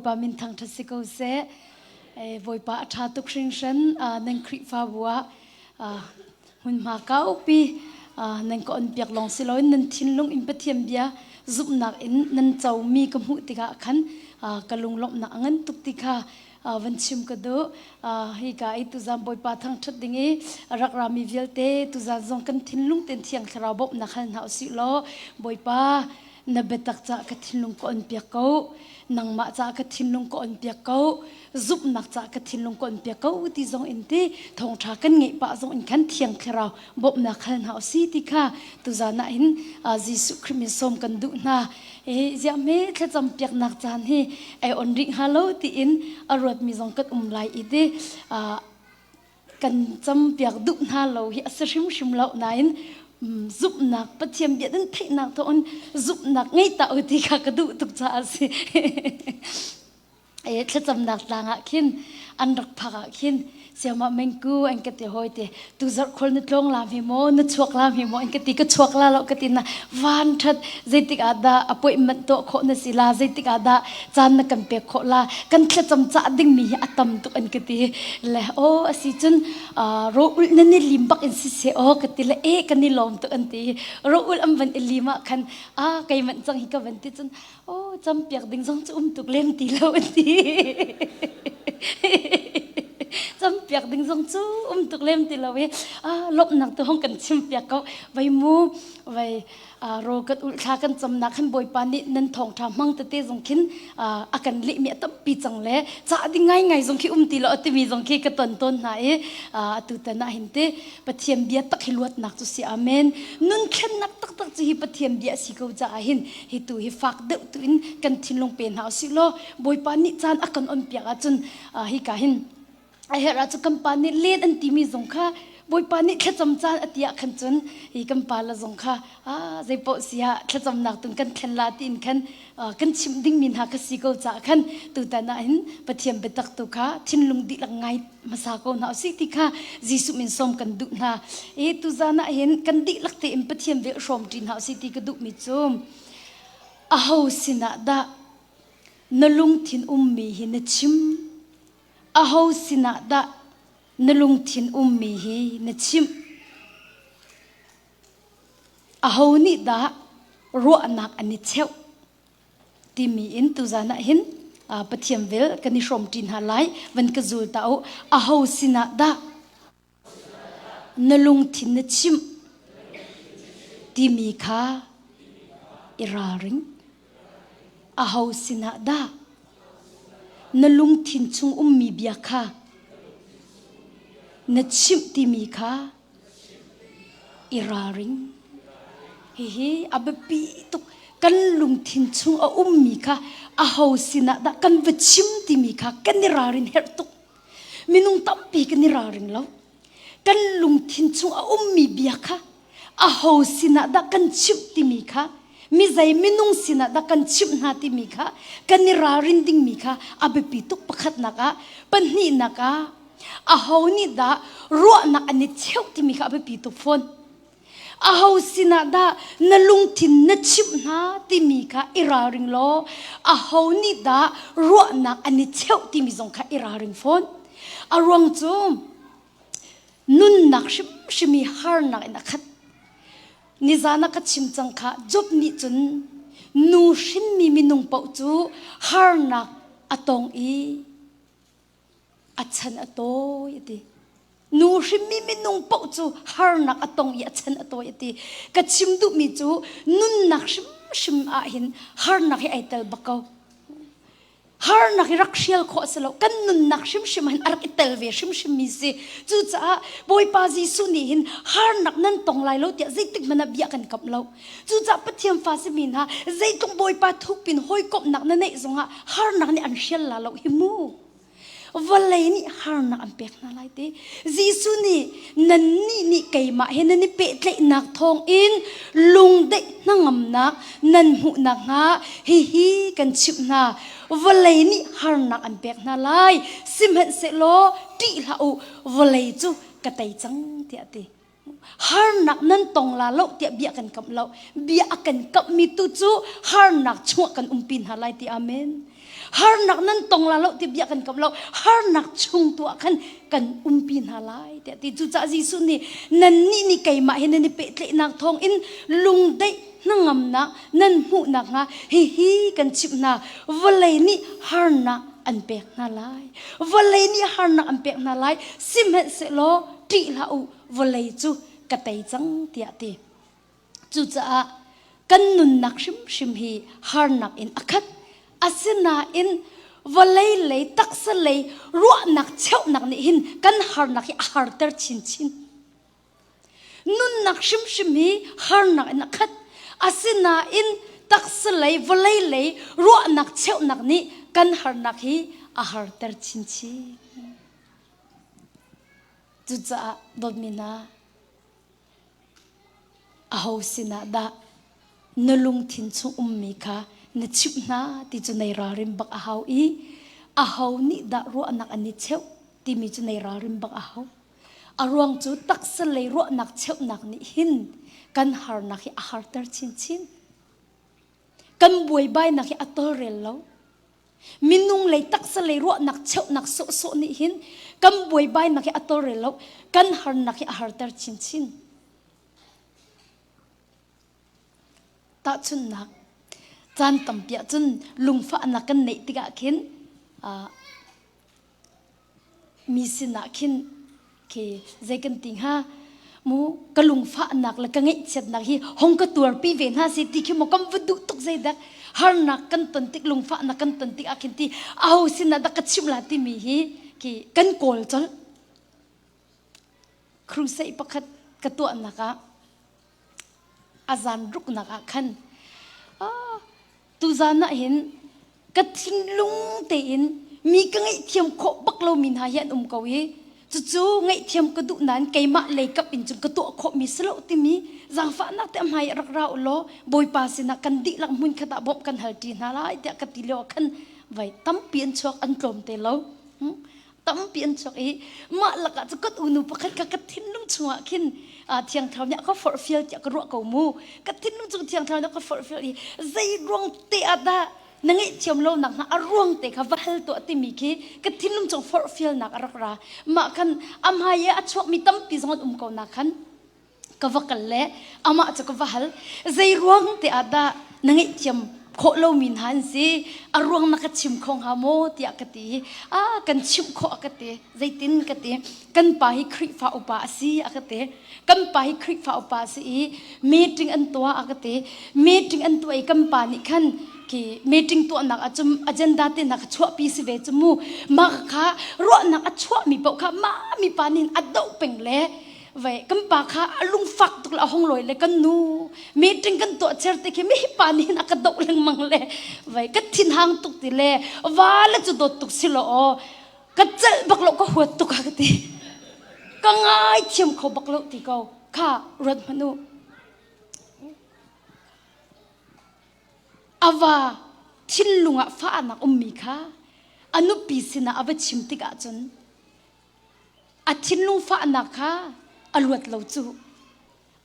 Bawipa min thangṭhat si ko seh. Bawipa a ṭha tuk hringhran. Nan Khrihfabu ah hmunhma kaupi nan ka onpiak lawng si loin nan thinlung in Pathian bia zumhnak in nan comi ka hmuh tikah khan ka lunglawmhnak a ngan tuk ti kha van chim ka duh. Hika i tuzan Bawipa thangṭhat ding i rak rami vialte tuzan zong kan thinlung tein Thiang Thlarau bawmhnak hal hna usih law Bawipa na biatak cah ka thinlung ka on piak ko nangmah cah ka thinlung ka on piak ko zumhnak cah ka thinlung ka on piak ko ti zong in ti thawngtha kan ngeih pah zong in khan thiang thlarau bawmhnak hal hna usi ti kha tuzan ah hin Jesuh Khrih min sawm kan duh hna e ziah me thlacam piaknak caan hi ai on rih hnga lo tiin a ruatmi zong kan um lai i ti kan campiak duh hna lo hi a si hrimhrim lo nain zumhnak Pathian bia nan theihnak thawngin zumhnak ngei ta u ti kha ka duh tuk caah a si. E thlacamnak tlang ah khin an rak phak ah khin siamah mengku an ka ti hoi te tu zarh khol na tlawng lam hi maw na chuak lam hi maw an ka ti ka chuak la lo ka ti na van that zeitik ah dah appointment tuah khawh na si la zeitik ah dah caan na kan pek khawh la kan thlacam cah dingmi hi a tam tuk an ka ti le aw asi cun ro ul na ni lim bak in si se aw ka ti le e kan i lawm tuk an ti ro ul an van i lim ah khan a kei manh cang hi ka van ti cun aw cam piak ding zong cu um tuk lem ti lo an ti cam piak ding zong cu um tuk lem ti lo i lawmhnak tu hong kan chim piak ko vai mu vai ro kan ulh thla kan camnak khan Bawipa nih nan thawngṭha hmang tete zong khin a kan lehmi a tampi cang le cah ding ngaingai zong khi um ti lo a timi zong khi ka ton tawn hna i atu tan ah hin te Pathian bia tak hi luatnak cu si amen nun thlennak taktak cu hi Pathian bia si ko caah hin hi tu hi fak deuh tu in kan thinlung pe hna usih law Bawipa nih caan a kan on piak ahcun hi ka hin a herh ahcun kan pa nih len an timi zong kha Bawipa nih thlacam caan a ti ah khan cun hi kan pa la zong kha ah zeipaoh si ah thlacamnak tun kan thlen la tiin khan kan chimh dingmi hna kha si ko caah khan tutan ah hin Pathian biatak tu kha thinlung dihlak ngai hmasa ko hna usih ti kha Jesuh min sawm kan duh hna. I tuzan ah hin kan dihlak tein Pathian vel hrawm ṭi hna usih ti ka duhmi cu aho sinah dah na lungthin ummi hi na chim Aho sinah dah na lungthin ummi hi na chimh? Aho nih dah ruahnak an i cheuh? Timi in tuzan ah hin Pathian vel kan i hrawmṭi hna lai. Van ka zul ta u. Aho sinah dah na lungthin na chimh? Timi kha i ralring. Aho sinah dah na lungthin chung ummi bia kha na chimh timi kha i ralring. Hihi a biapi tuk. Kan lungthin chung a ummi kha aho sinah dah kan va chim timi kha kan i ralrin herh tuk. Minung tampi kan i ralring lo. Kan lungthin chung a ummi bia kha aho sinah dah kan chimh timi kha mi zei minung sinah dah kan chimh hna timi kha kan i ralrin dingmi kha a biapi tuk pakhatnak ah pahnihnak ah aho nih dah ruahnak an i cheuh timi kha a biapi tuk fawn aho sinah dah na lungthin na chimh hna timi kha i ralring law aho nih dah ruahnak an i cheuh timi zong kha i ralring fawn a ruang cu Nunnak hrimhrim i harnak in a khat. Nizan ah ka chim cang kha Job nih cun nu hrinmi minung paoh cu harnak a tong i a chan a tawi a ti. Nu hrinmi minung paoh cu harnak a tong i a chan a tawi a ti. Ka chim duhmi cu nunnak hrimhrim ah hin harnak hi ai tel bak ko. Harnak hi rak hrial khawh a si lo. Kan nunnak hrimhrim hin a rak i tel ve hrimhrim mi si. Cucaah Bawipa Jesuh nih hin harnak nan tong lai lo tiah zeitik hmanh ah bia kan kamh lo. Cucaah Pathian fa simi hna zeitluk Bawipa thukpin hawikomhnak na neih zongah harnak nih an hrial la lo hi mu. Vawlei nih harnak an pek hna lai ti. Jesuh nih nannih nih keimah he nan i pehtlaihnak thawngin lungdaih hnangamnak nan hmuh nakhnga hihi kan chimh hna. Vawlei nih harnak an pek hna lai. Sihmanhsehlaw ṭih hlah u, vawlei cu ka tei cang tiah a ti. Harnak nan tong la lo tiah bia kan kamh lo. Bia a kan kamhmi tu cu harnak chungah kan umpi hna lai ti amen. Harnak nan tong la lo ti bia kan kam lo. Harnak chung tu ah khan kan umpi hna lai tiah ti. Cucaah Jesuh nih nannih nih keimah he nan i pehtlaihnak thawng in lungdaih hnangamnak nan hmuh nakhnga hihi kan chimh hna. Vawlei nih harnak an pek hna lai. Vawlei nih harnak an pek hna lai. Sihmanhsehlaw ṭih hlah u, vawlei cu ka tei cang tiah ti. Cucaah kan nunnak hrimhrim hi harnak in a khat. Asinain vawlei lei taksa lei ruahnak cheuhnak nih hin kan harnak hi a harter chinchin. Nunnak hrimhrim hi harnak in a khat. Asinain taksa lei vawlei lei ruahnak cheuhnak nih kan harnak hi a harter chinchin. Cucaah dawtmi hna, Aho sinah dah na lungthin chung ummi kha na chimh hna ti cu nei ralrin bak a hau i aho nih dah ruahnak an i cheuh timi cu nei ralrin bak a hau. A ruang cu taksa lei ruahnak cheuhnak nih hin kan harnak hi a harter chinchin. Kan buaibainak hi a tolrel lo. Minung lei taksa lei ruahnak cheuhnak sawhsawh nih hin kan buaibainak hi a tolrel lo, kan harnak hi a harter chinchin. Tahchunhnak, caan tampi ahcun lungfahnak kan neih tikah khin mi sinah khin khi zei kan ti hnga mu ka lungfahnak le ka ngaihchiatnak hi hong ka tuarpi ve hna si ti khi maw kan va duh tuk zeidak harnak kan ton tik lungfahnak kan ton tik ah khin ti aho sinah dah ka chimh la timi hi khi kan kawl colh crusade pakhat ka tuahnak ah a zan ruknak ah khan tuzan ah hin ka thinlung tein mi ka ngaihthiam khawh bak lomi hna hi an um ko i cucu ngaihthiam ka duh nain keimah lei kap in cun ka tuah khawhmi si lo timi zaangfahnak te a hmai ah rak ra u law Bawipa sinah kan dihlak hmun khat ah bawmh kan hal ṭi hna lai tiah ka ti lio ah khan vai tampi an chuak an tlawm te lo. Tampi an chuak i mah lakah cu kan unu pakhat kha ka thinlung chungah khin thiang thlarau nih a ka forhfial tiah ka ruah ko mu. Ka thinlung chung thiang thlarau nih a ka forhfial i zei ruang te ah dah na ngaihthiam lo nak hnga a ruang te kha va hal tuah timi khi ka thinlung chung forhfialnak a rak ra. Mah khan a hmai i a chuakmi tampi zong an um ko na khan ka va kal le amah cu ka va hal zei ruang te ah dah na ngaihthiam khawh lomi hna an si a ruang na ka chim kho hnga maw tiah ka ti a kan chimh khawh a ka ti zeitin ka ti kan pa hi Khrihfa upa a si a ka ti kan pa hi Khrihfa upa a si i meeting an tuah a ka ti meeting an tuah i kan pa nih khan khi meeting tuahnak ah cum agenda te hna kha chuahpi si ve cu mu mah kha ruahnak a chuahmi paoh kha mah mi pa nih a doh peng le Vei kan pa kha a lungfak tuk le a hong lawi le kan nu meeting kan tuah cer te khi mi pa nih hin a ka doh lengmang le vei ka thinhang tuk ti le va le cu dawt tuk si lo aw ka celh bak lo ka huat tuk a ka ti ka ngai thiam kho bak lo ti ko kha ruat hmanh u ava thinlung ah fahnak ummi kha a nupi sinah a va chim tikah cun A thinlung fahnak kha a luat lo cu.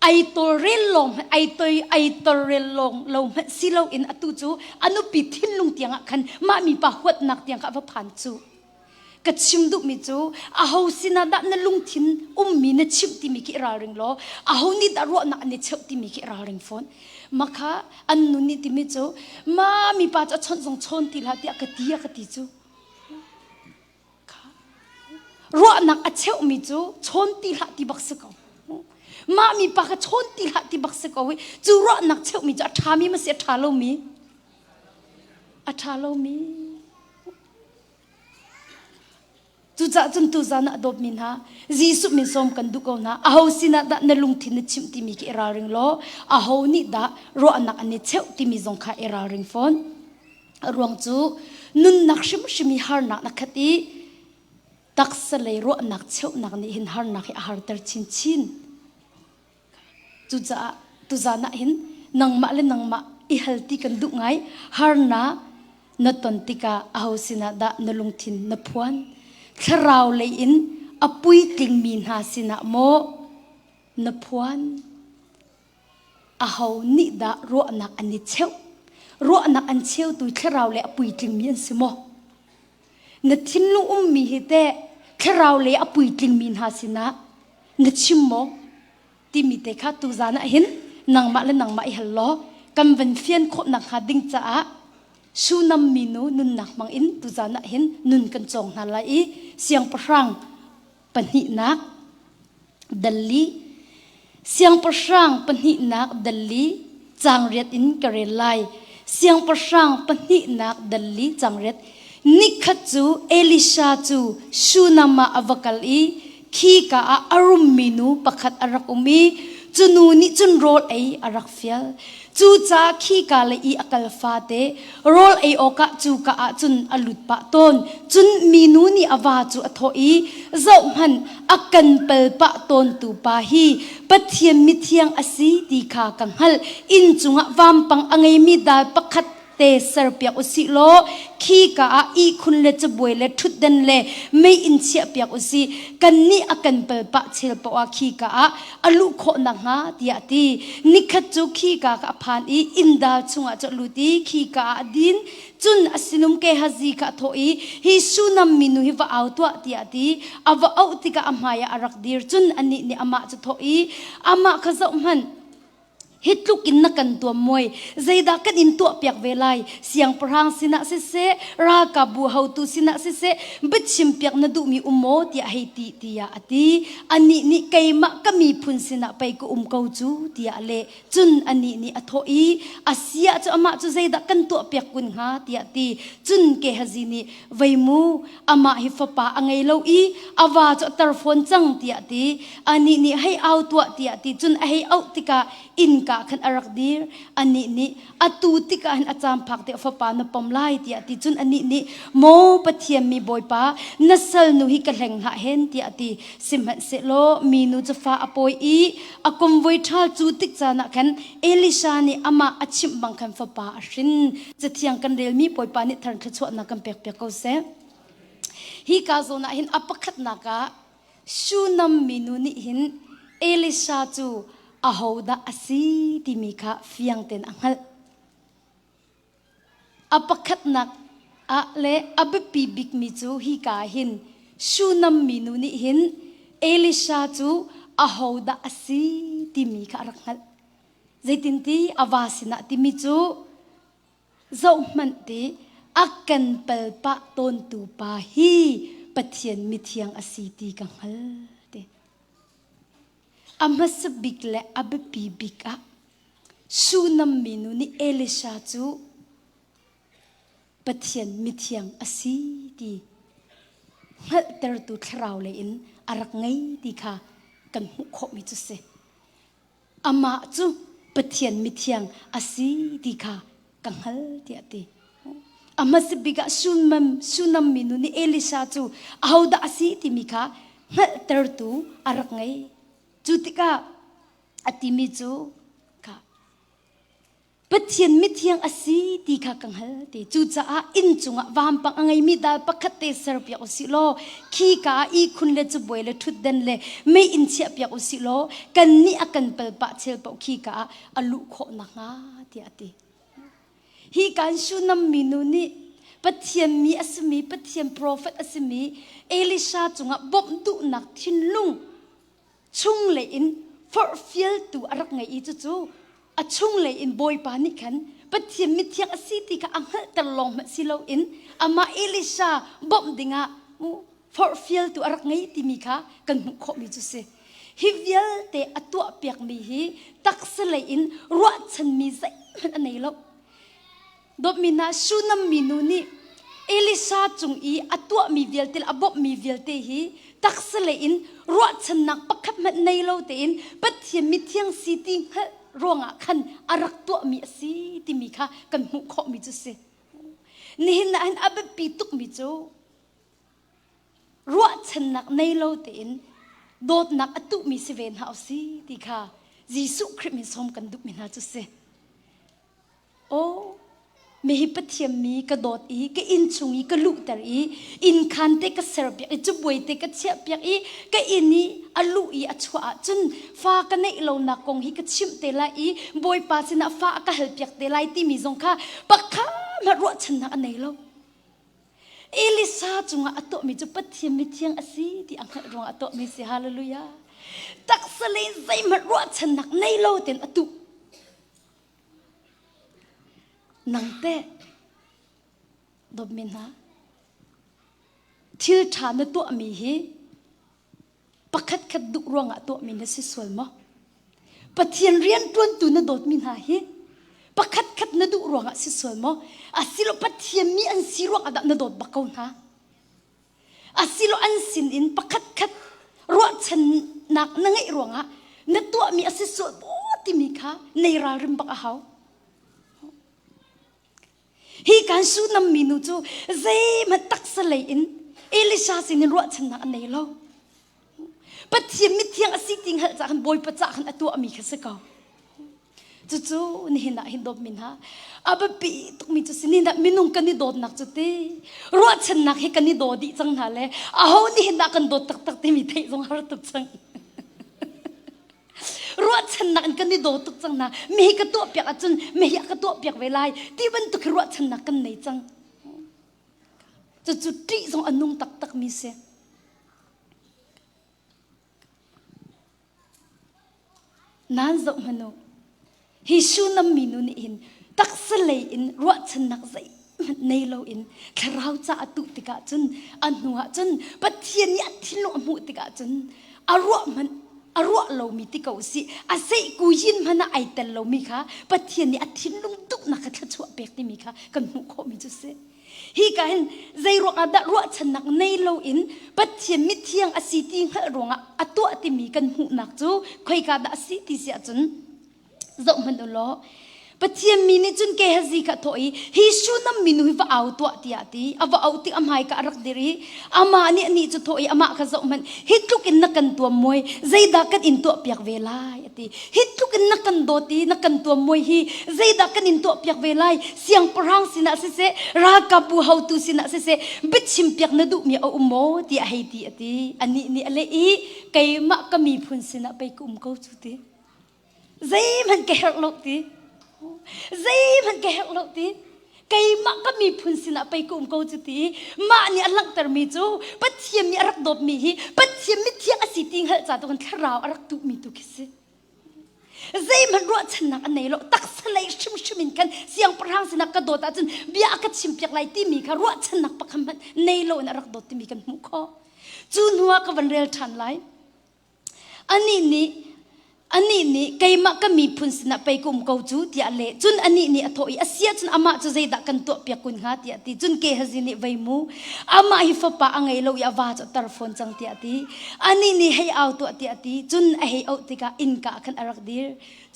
Ai tawlrel lawng ai toi ai tawlrel lawng lo hmanh si loin atu cu a nupi thinlung tiangah khan mah mipa huatnak tiang kha a va phan cu. Ka chim duhmi cu aho sinah dah na lungthin ummi na chimh timi khi i ralring law aho nih dah ruahnak an i cheuh timi khi i ralring fawn. Makha an nu nih timi cu ma mipa cu a chawnh zong chawn ti hlah tiah ka ti a ka ti cu. Ruahnak a cheuhmi cu chawn ti hlah ti bak si ko. Mah mi pa kha chawn ti hlah ti bak si ko i cu ruahnak cheuhmi cu a ṭhami ma si a ṭha lomi? A ṭha lomi. Cucaah cun tuzan ah dawtmi hna, Jesuh min sawm kan duh ko hna. Aho sinah dah na lungthin na chimh timi khi i ralring law, aho nih dah ruahnak an i cheuh timi zong kha i ralring fawn. A ruang cu nunnak hrimhrim i harnak na khat i taksa lei ruahnak cheuhnak nih hin harnak hi a harter chinchin. Cucaah tuzan ah hin nangmah le nangmah i hal ti kan duh ngai. Harnak na ton tikah aho sinah dah na lungthin na phuan? Thlarau lei in a puitlingmi hna sinah maw na phuan? Aho nih dah ruahnak an i cheuh? Ruahnak an cheutu thlarau le a puitlingmi an si maw? Na thinlung ummi hi teh thlarau lei a puitlingmi hna sinah na chim maw? Timi te kha tuzan ah hin nangmah le nangmah i hal law kan van fian khawh nakhnga ding caah Sunam minu nunnak hmang in tuzan ah hin nun kan cawng hna lai i siangpahrang pahnihnak dalli siangpahrang pahnihnak dalli cangriat in ka rel lai siangpahrang pahnihnak dalli cangriat nikhat cu Elisha cu Shunam ah a va kal i khika ah a rummi nu pakhat a rak um i cu nu nih cun rawl ei a rak fial Cucaah khika lei i a kal fate rawl ei awkah cuka ah cun a lut pah tawn. Cun minu nih a va cu a thawh i, Zohhmanh, a kan pal pah tawntu pa hi Pathian mithiang a si ti kha ka hngalh. Inn cungah vampang a ngeimi dal pakhat te serpiak u sih law khika ah ihkhun le cabuai le ṭhutdan le meiinn chiahpiak u sih. Kannih a kan pal pah chel paoh ah khika ah a luh khawh nakhnga tiah a ti. Nikhat cu khika kha a phan i inndal chungah cu a lut i khika ah a din. Cun a sinum Gehazi kha a thawh i, Hi Shunam minu hi va au tuah tiah a ti. A va auh tikah a hmaiah a rak dir. Cun anih nih amah cu thawh i, Amah kha zohhmanh, Hi tluk in na kan tuam muai, zeidah kan in tuahpiak ve lai? Siangpahrang sinah siseh, ralkapbu hotu sinah siseh, biachimpiak na duhmi um maw? tiah hei ti, tiah a ti. Anih nih keimah ka miphun sinah pei ka um ko cu, tiah a leh. Cun anih nih a thawh i, A si ah cu amah cu zeidah kan tuahpiak kun hnga? tiah a ti. Cun Gehazi nih, Vei mu, amah hi fapa a ngei lo i a va cu a tar fawn cang tiah a ti. Anih nih hei au tuah tiah a ti. Cun a hei auh tikah innka khan a rak dir. Anih nih atu tikah hin a caan phak te fapa na pom lai tiah a ti. Cun anih nih maw Pathian mi Bawipa na salnu hi ka hleng hlah hen tiah a ti. Sihmanhsehlaw minu cu fa a pawi i a kumvoi ṭhal cu tik caan ah khan Elisha nih amah a chimh bang khan fapa a hrin. Cathiang kan relmi Bawipa nih thar thluachuahnak kan pekpiak ko seh. Hi ka zawn ah hin a pakhatnak ah Shunam minu nih hin Elisha cu ahodah a si timi kha fiang tein a hngalh. A pakhatnak ah le a biapi bikmi cu hika ah hin Shunam minu nih hin Elisha cu ahodah a si timi kha a rak hngalh. Zeitinti a va sinah timi cu zohhmanh ti a kan pal pah tawntu pa hi Pathian mithiang a si ti ka hngal ti. A hmasa bik le a biapi bik ah Shunam minu nih Elisha cu Pathian mithiang a si ti hngalhtertu thlarau lei in a rak ngei ti kha kan hmuh khawhmi cu si. Amah cu Pathian mithiang a si ti kha ka hngal tiah a ti. A hmasa bik ah Shunam, Shunam minu nih Elisha cu ahodah a si timi kha hngalhtertu a rak ngei. Cu tikah a timi cu kha Pathian mithiang a si ti kha ka hngal ti. Cucaah inn cungah vampang a ngeimi dal pakhat te serpiak u sih law khika ah ihkhun le cabuai le ṭhutdan le meiinn chiahpiak u sih law kannih a kan pal pah chel paoh khika ah a luh khawh nakhnga tiah a ti. Hi kan Shunam minu nih Pathian mi a simi Pathian profet a simi Elisha cungah bawmh duhnak thinlung chunglei in forhfialtu a rak ngei i cucu a chunglei in Bawipa nih khan Pathian mithiang a si ti kha a hngalhter lawng hmanh si loin amah Elisha bawmh dingah forhfialtu a rak ngei timi kha kan hmuh khawhmi cu si. Hi vialte a tuahpiakmi hi taksa lei in ruahchanmi zeihmanh a nei lo. Dawtmi hna, Shunam minu nih Elisha cung i a tuahmi vialte le a bawmhmi vialte hi taksa lei in ruahchannak pakhat hmanh nei lo tein Pathian mithiang si ti hngalh ruangah khan a rak tuahmi a si timi kha kan hmuh khawhmi cu si. Nihin ah hin a biapi tukmi cu ruahchannak nei lo tein dawtnak a tuhmi si ve hna u si ti kha Jesuh Khrih min sawm kan duhmi hna cu si. Aw, mihi Pathian mi ka dawt i ka inn chung i ka luhter i innkhan te ka serpiak i cabuai te ka chiahpiak i ka inn i a luh i a chuah ahcun fa ka neih lonak kong hi ka chimh te lai i Bawipa sinah fa a ka halpiak te lai timi zong kha pakhat hmanh ruahchannak a nei lo. Elisa. Elisa cungah a tuahmi cu Pathian mithiang a si ti a hngalh ruangah a tuahmi si. Hallelujah. Taksa lei zeihmanh ruahchannak nei lo tein a tuh. Nang teh dawtmi hna thil ṭha na tuahmi hi pakhatkhat duh ruangah tuahmi na si sual maw? Pathian rianṭuantu na dawtmi hna hi pakhatkhat na duh ruangah si sual maw? Asilo Pathian mi an si ruangah dah na dawt bak ko hna? Asilo an sin in pakhatkhat ruahchannak na ngeih ruangah na tuahmi a si sual maw timi kha nei ralrin bak a hau. Hi kan Sunam minu cu zeihmanh taksa lei in Elisha sinin ruahchannak a nei lo. Pathian mithiang a si ti hngalh cah khan Bawipa cah khan a tuahmi kha si ko. Cucu nihin ah hin dawtmi hna a biapi tukmi cu si nihin ah minung kan i dawtnak cu ti ruahchannak hi kan i daw dih cang hna le aho nihin ah kan dawt taktak timi theih zong har tuk cang. Ruahchannak in kan i daw tuk cang na mi hi ka tuah piak ahcun mi hi a ka tuah piak ve lai ti bantuk hi ruahchannak kan nei cang. Cucu ṭih zong a nung taktak mi si. Nan zoh hmanh u. Hi Shunam minu nih hin taksa lei in ruahchannak zeihmanh nei loin thlarau ca a tuh tikah cun a hnuah cun Pathian nih a thinlung a hmuh tikah cun a ruah hmanh a ruah lomi ti ko usih a seihku yin hmanh ah ai tel lomi kha Pathian nih a thinlung duhnak kha thluachuah pek timi kha kan hmuh khawhmi cu si. Hi ka hin zei ruangah dah ruahchannak nei loin Pathian mithiang a si ti hngalh ruangah a tuah timi kan hmuhnak cu khoika dah a si ti si ahcun zoh hmanh u law Pathian mi nih cun Gehazi kha thawh i hi Shunam minu hi va au tuah tiah a ti a va auh tik a hmai ka a rak dir i amah nih anih cu thawh i amah kha zoh hmanh hi tluk in na kan tuam muai zeidah kan in tuah piak ve lai a ti hi tluk in na kan dawt i na kan tuam muai hi zeidah kan in tuah piak ve lai siangpahrang sinah siseh ralkapbu hotu sinah siseh biachim piak na duhmi a um maw tiah hei ti a ti anih nih a leh i keimah ka miphun sinah pei ka um ko cu ti zeihmanh ka herh lo ti zeihmanh ka herh lo ti keimah ka miphun sinah pei ka um ko cu ti mah nih a langhtermi cu Pathian nih a rak dawtmi hi Pathian mithiang a si ti hngalh ca tu kan thlarau a rak tuhmi tu khi si Zeihmanh ruahchannak a nei lo. Taksa lei hrimhrim in khan siangpahrang sinah ka dawt ahcun bia a ka chimpiak lai timi kha ruahchannak pakhat hmanh nei lo in a rak dawt timi kan hmuh khawh. Cu hnu ah ka van rel ṭhan lai. Anih nih anih nih keimah ka miphun sinah pei ka um ko cu tiah a leh. Cun anih nih a thawh i a si ahcun amah cu zeidah kan tuahpiak kun hnga tiah a ti. Cun Gehazi nih vei mu amah hi fapa a ngei lo i a va cu a tar fawn cang tiah a ti. Anih nih hei au tuah tiah a ti. Cun a hei auh tikah innka ah khan a rak dir.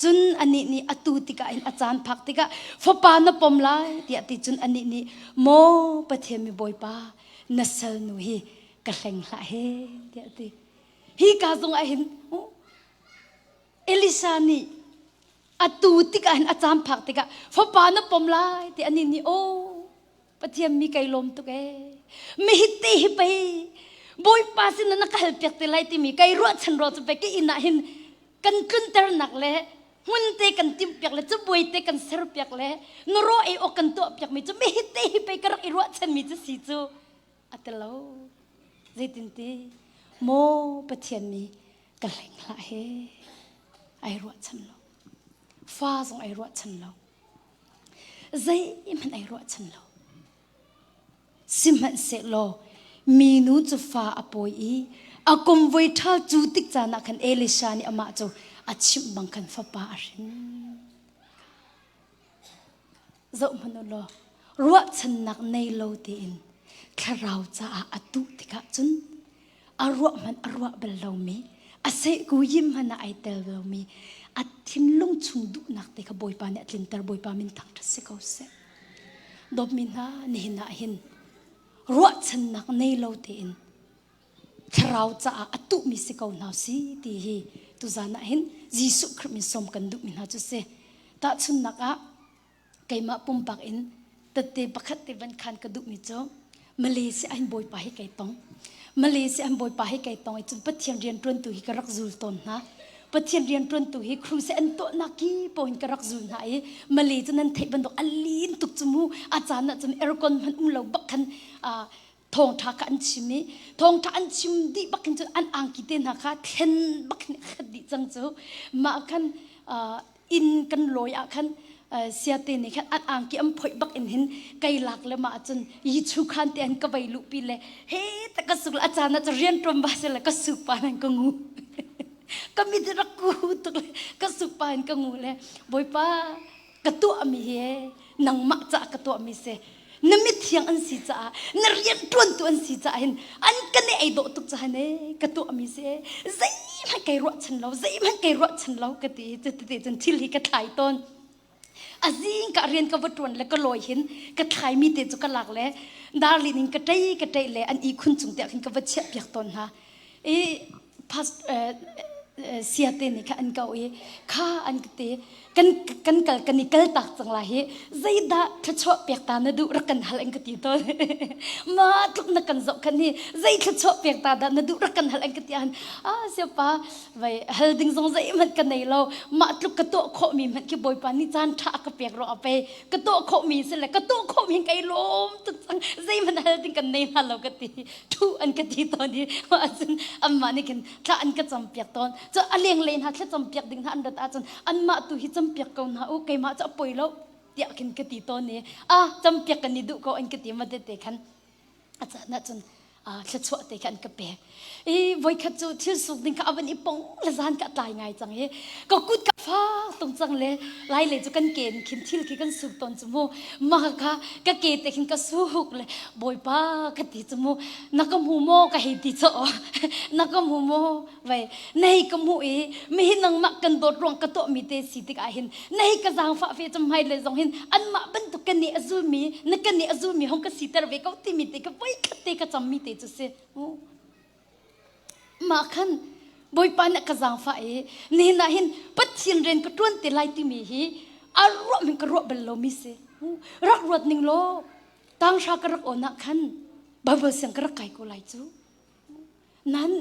Cun anih nih atu tikah hin a caan phak tikah fapa na pom lai tiah a ti. Cun anih nih maw Pathian mi Bawipa na salnu hi ka hleng hlah he tiah a ti. Hi ka zong ah hin Elisa nih atu tikah hin a caan phak tikah fapa na pom lai ti anih nih aw Pathian mi kai lawm tuk ee. Mi hi te hi pei Bawipa sin na ka hal piak te lai timi kai ruahchan ro cu pei ka inn ah hin kan tlunternak le hmun te kan timh piak le cabuai te kan ser piak le na ro ei awk kan tuah piak mi cu mi hi te hi pei ka rak i ruahchan mi cu si cu a ti lo zeitinti maw Pathian mi ka hleng hlah he ai ruahchan lo fa zong ai ruahchan lo Zeihmanh ai ruahchan lo. Sihmanhsehlaw minu cu fa a pawi i a kum voi ṭhal cu tik caan ah khan Elisha nih amah cu a chimh bang khan fapa a hrin. Zoh hmanh u law ruahchannak nei lo tein thlarau caah a tuh tikah cun a ruah hmanh a ruah bal lomi a sehku yim hmanh ah ai tel lomi a thinlung chung duhnak te kha Bawipa nih a tlinter Bawipa min thangṭhat si ko seh dawtmi hna nihin ah hin ruahchannak nei lo tein thlarau caah a tuhmi si ko hna si ti hi tuzan ah hin Jesuh Khrih min sawm kan duhmi hna cu si tahchunnak ah keimah pumpak in tette pakhat te van khan ka duhmi cu Malaysia an bawipa hi kai tong Malaysia an bawipa hi kai tong i cun Pathian rianṭuantu hi ka rak zul tawn hna Pathian rianṭuantu hi crusade an tuahnak ki paoh in ka rak zul hna i Malay cu nan theih bantuk a lin tuk cu mu a caan ah cun aircon hmanh um lo bak khan. Thawngṭha kha an chim i thawngṭha an chim dih bak hin cun an angki te hna kha thlen bak hin a khat dih cang cu. Mah khan inn kan lawi ah khan siate nih khan an angki an phoih bak in hin kei lak le mah cun yi chu khan te an ka vei luhpi le he ta ka suk le a caan ah cu rian ṭuan ba se le ka suk pa nan ka ngu ka mit rak ku tuk le ka suk pa in ka ngu le bawipa ka tuahmi hi nangmah caah ka tuahmi si na mithiang an si caah na rian ṭuantu an si caah hin an kan i ei dawh tuk caah hin ee ka tuahmi si ee zeihmanh kai ruahchan lo zeihmanh kai ruahchan lo ka ti cuti cun thil hi ka thlai tawn a zing ka rian ka va ṭuan le ka lawi hin ka thlaimi te cu ka lak le darlin in ka ṭei ka ṭei le an ihkhun cung te ah khin ka va chiah piak tawn hna i past siate nih kha an ko i kha an ka ti kan kan kal kan i kal tak cang lai hi zeidah thluachuah pek ta na duh rak kan hal an ka ti tawn ma tluk na kan zoh khan hi zei thluachuah pek ta dah na duh rak kan hal an ka ti an ah siapa vai hal ding zong zeihmanh ka nei lo mah tluk ka tuah khawh mi hmanh khi bawipa nih caan tha ka pek ro a pe ka tuah khawh mi si le ka tuah khawh mi kai lawm tuk cang zeihmanh hal ding kan nei hna lo ka ti thu an ka ti tawn i ahcun anmah nih khin thla an ka campiak tawn cu a lenglei hna thla campiak ding hna an rat ahcun anmah tu hi campiak ko hna u keimah cu a poi lo tiah khin ka ti tawn i a campiak kan i duh ko an ka ti ma te khan a caan ahcun thluachuah te kha an ka pek i voikhat cu thil suk ding kha a van i pong le zan ka tlai ngai cang i ka kut ka fak tung cang le lai le cu kan ke in khin thil khi kan suk tawn cu mu mah kha ka ke te khin ka suk le bawipa ka ti cu mu na ka hmu maw ka hei ti chaw na ka hmu maw vai nei ka hmu i mi hi nangmah kan dawt ruang ka tuah mi te si tikah hin nei ka zaangfah fe cu hmai le zong hin anmah bantuk kan nih a zulmi na kan nih a zulmi hong ka siter ve ko timi te ka voi khat te ka cammi te cu si Mah khan Bawipa nih ka zaangfah i nihin ah hin Pathian rian ka ṭuan te lai timi hi a ruah min ka ruah bal lomi si. Rak ruat ning law tanghra ka rak awn ah khan Bible siang ka rak kai ko lai cu. Nan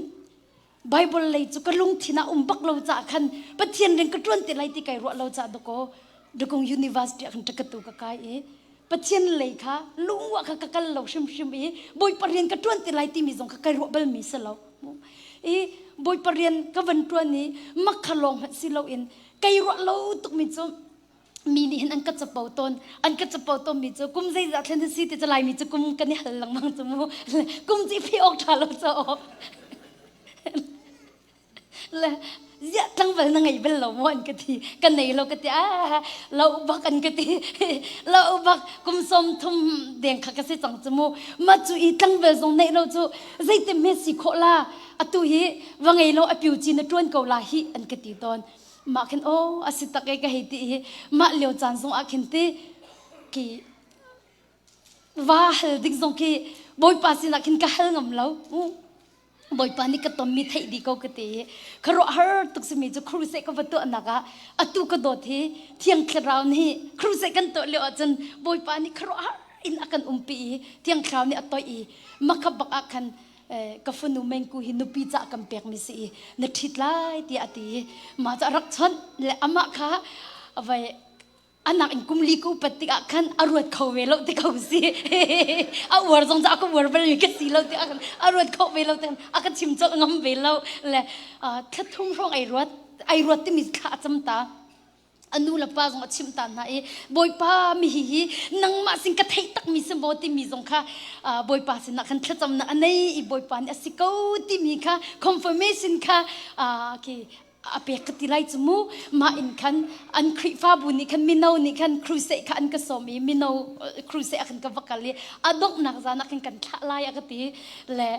Bible lei cu ka lungthin ah um bak lo caah khan Pathian rian ka ṭuan te lai ti kai ruah lo caah dakaw Dukung University ah khan ṭakatu ka kai i Pathian lei kha lungwa kha ka kal lo hrimhrim i Bawipa rian ka ṭuan te lai timi zong kha kai ruah balmi si lo. I Bawipa rian ka van ṭuan i mak kha lawng hmanh si loin kai ruah lo tukmi cu mi nih hin an ka capo tawn an ka capo tawnmi cu kum zeizah thlen si ti cu laimi cu kum kan i hal lengmang cu mu kum ci phi awk ṭha lo cu le ziah tlangval na ngei bal lo maw an ka ti ka nei lo ka ti ah lo bak an ka ti lo bak kum som thum deng kha ka si cang chu mu ma chu i tlangval zong nei lo chu zeitin hme si khawh la atu hi va ngei lo a piu chi na tuan ko la hi an ka ti tawn mah khin o asi tak e ka hei ti hi mah lio caan zong ah khin ti ki va hal ding zong khi bawipa sinah khin ka hal ngam lo Bawipa nih ka tonmi theih dih ko ka ti i khuaruahhar tuk simi cu crusade ka va tuahnak ah atu ka dawt hi Thiang Thlarau nih crusade kan tuah lio ahcun Bawipa nih khuaruahhar in a kan umpi i Thiang Thlarau nih a toih i makha bak ah khan ka fanu Mengku hi nupi cah kan pekmi si i na ṭhit lai tiah a ti i mah cu a rak chawnh le amah kha vai anak in kum li ka upat tikah khan a ruat kho ve lo ti ko si a uar zong cu a ka uar bal mi ka si lo ti a ruat kho ve lo ti a ka chim colh ngam ve lo le thla thum hrawng ai ruat ai ruat timi thla a cam ta a nu le pa zong a chimh ta hna i bawipa mi hi hi nangmah sin ka theih tak mi si maw timi zong kha bawipa sinah khan thlacamnak a nei i bawipa nih a si ko timi kha confirmation kha khi a pek ka ti lai cu mu mah in khan an Khrihfabu nih khan mino nih khan crusade kha an ka sawm i mino crusade ah khan ka va kal i a donghnak zan ah khan kan thlah lai a ka ti le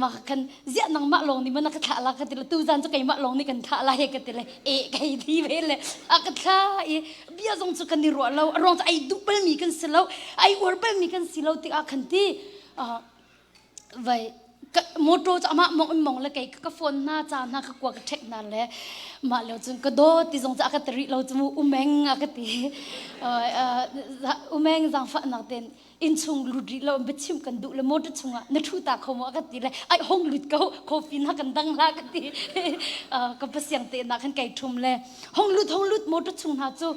mah khan ziah nangmah lawng nih maw na ka thlah la ka ti le tu zan cu keimah lawng nih kan thlah lai ka ti le e kai ti ve le a ka thlah i bia zong cu kan i ruah lo a ruang cu ai duh balmi kan si lo ai uar balmi kan si lo tikah khan ti vai motor cu amah mong in mong le kei ka phone hna ca hna ka kua ka ṭhek hna le mah lio cun ka dawt ti zong cu a ka ti rih lo cu mu umeng a ka ti umeng zaangfahnak ten innchung lut rih lo biachim kan duh le motor chungah na ṭhu ta kho maw a ka ti le ai hong lut ko coffee na kan dang la ka ti ka pasiang te na khan kai ṭhum le hong lut hong lut motor chung hna cu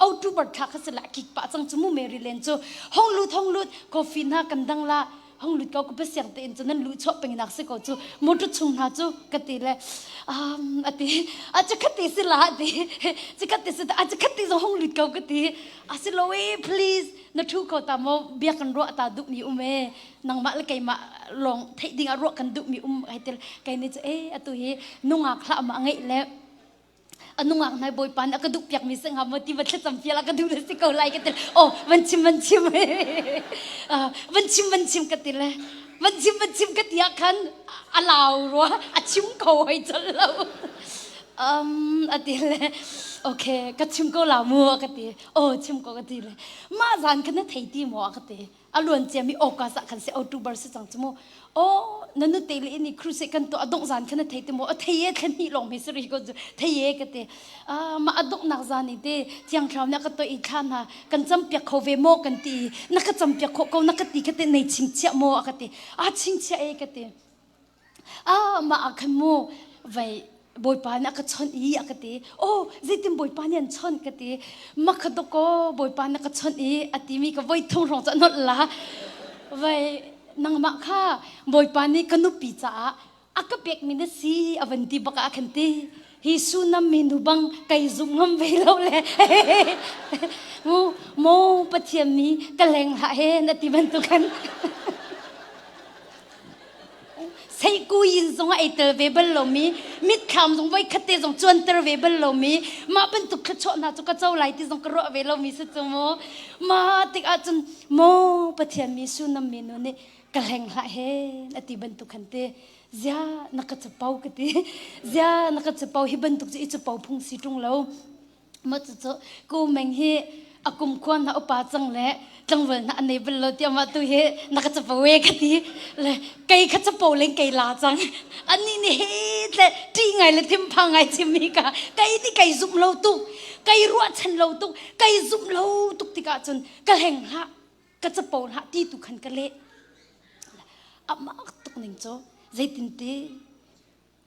October thla kha si la kik pah cang cu mu Mary Len cu hong lut hong lut coffee na kan dang la. Hong lut ko ka pasiang tein cu nan luh chuah peng nak si ko cu motor chung hna cu ka ti le um ati a cu khati si la ati cu khati si a cu khati zong hong lut ko ka ti a si lo e please na thu ko ta mo bia kan ruah ta duh mi um e nangmah le keimah lawng theih ding ah ruah kan duh mi um ai tel kai ni cu e atu hi nungak hlah ma ngeih le a nungak nai bawipa nih a ka duh piak mi si hnga maw ti va thlacam fial a ka duh le si ko lai ka ti oh van chim van chim van chim van chim ka ti le van chim van chim ka ti ah khan a lau rua a chim ko hoi chol lo um a ti le okay ka chim ko la mu ka ti oh chim ko ka ti le mah zan khan na thei ti maw ka ti a luan ciami August ah khan si October si cang cu mu oh na nu te le ini crusade kan to adongh zan khan na thei ti mu a thei e thlen hnih lawng mi si ri ko cu thei e ka ti ma adongh nak zan i te thiang thlarau na ka to i thla hna kan cam piak kho ve maw kan ti na ka cam piak kho ko na ka ti ka te nei chingchiah maw a ka ti a chingchiah e ka ti Ah mah ah khan mu vei bawipa nih a ka chawnh i a ka ti. Oh zeitin bawipa nih an chawnh ka ti. Makha dawkaw bawipa nih a ka chawnh i a timi ka voi thum hrawng cu a nolh la. Vei nangmah kha bawipa nih ka nupi caah a ka pekmi na si a van ti bak ah a khan ti. Hi Sunam minu bang kai zumh ngam ve lo le mu maw Pathian mi ka leng hlah he na ti bantuk khan Seihkuyin zong a ei tel ve bal lomi, mitthlam zong voikhat te zong cuanter ve bal lomi, mah bantuk thluachuah hna cu ka co lai ti zong ka ruah ve lomi si cu mu. Mah tikah cun maw Pathian mi Sunam minu nih ka hleng hlah hen a ti bantuk khan ti. Zia na ka capo ka ti. Zia na ka capo hi bantuk cu i capo phung si ṭung lo. Mah cucu Ku Meng hi a kumkhua na upa cang le tlangval na anei bal lo tiah mah tu hi na ka capo e ka ti le kei kha capo len kei la cang ani nih he tle ṭih ngai le thinphang ngai chimmi ka kei nih kei zumh lo tuk kei ruahchan lo tuk kei zumh lo tuk tikah cun ka hleng hlah ka capo hlah ti tu khan ka leh amak tuk ning cu zeitinti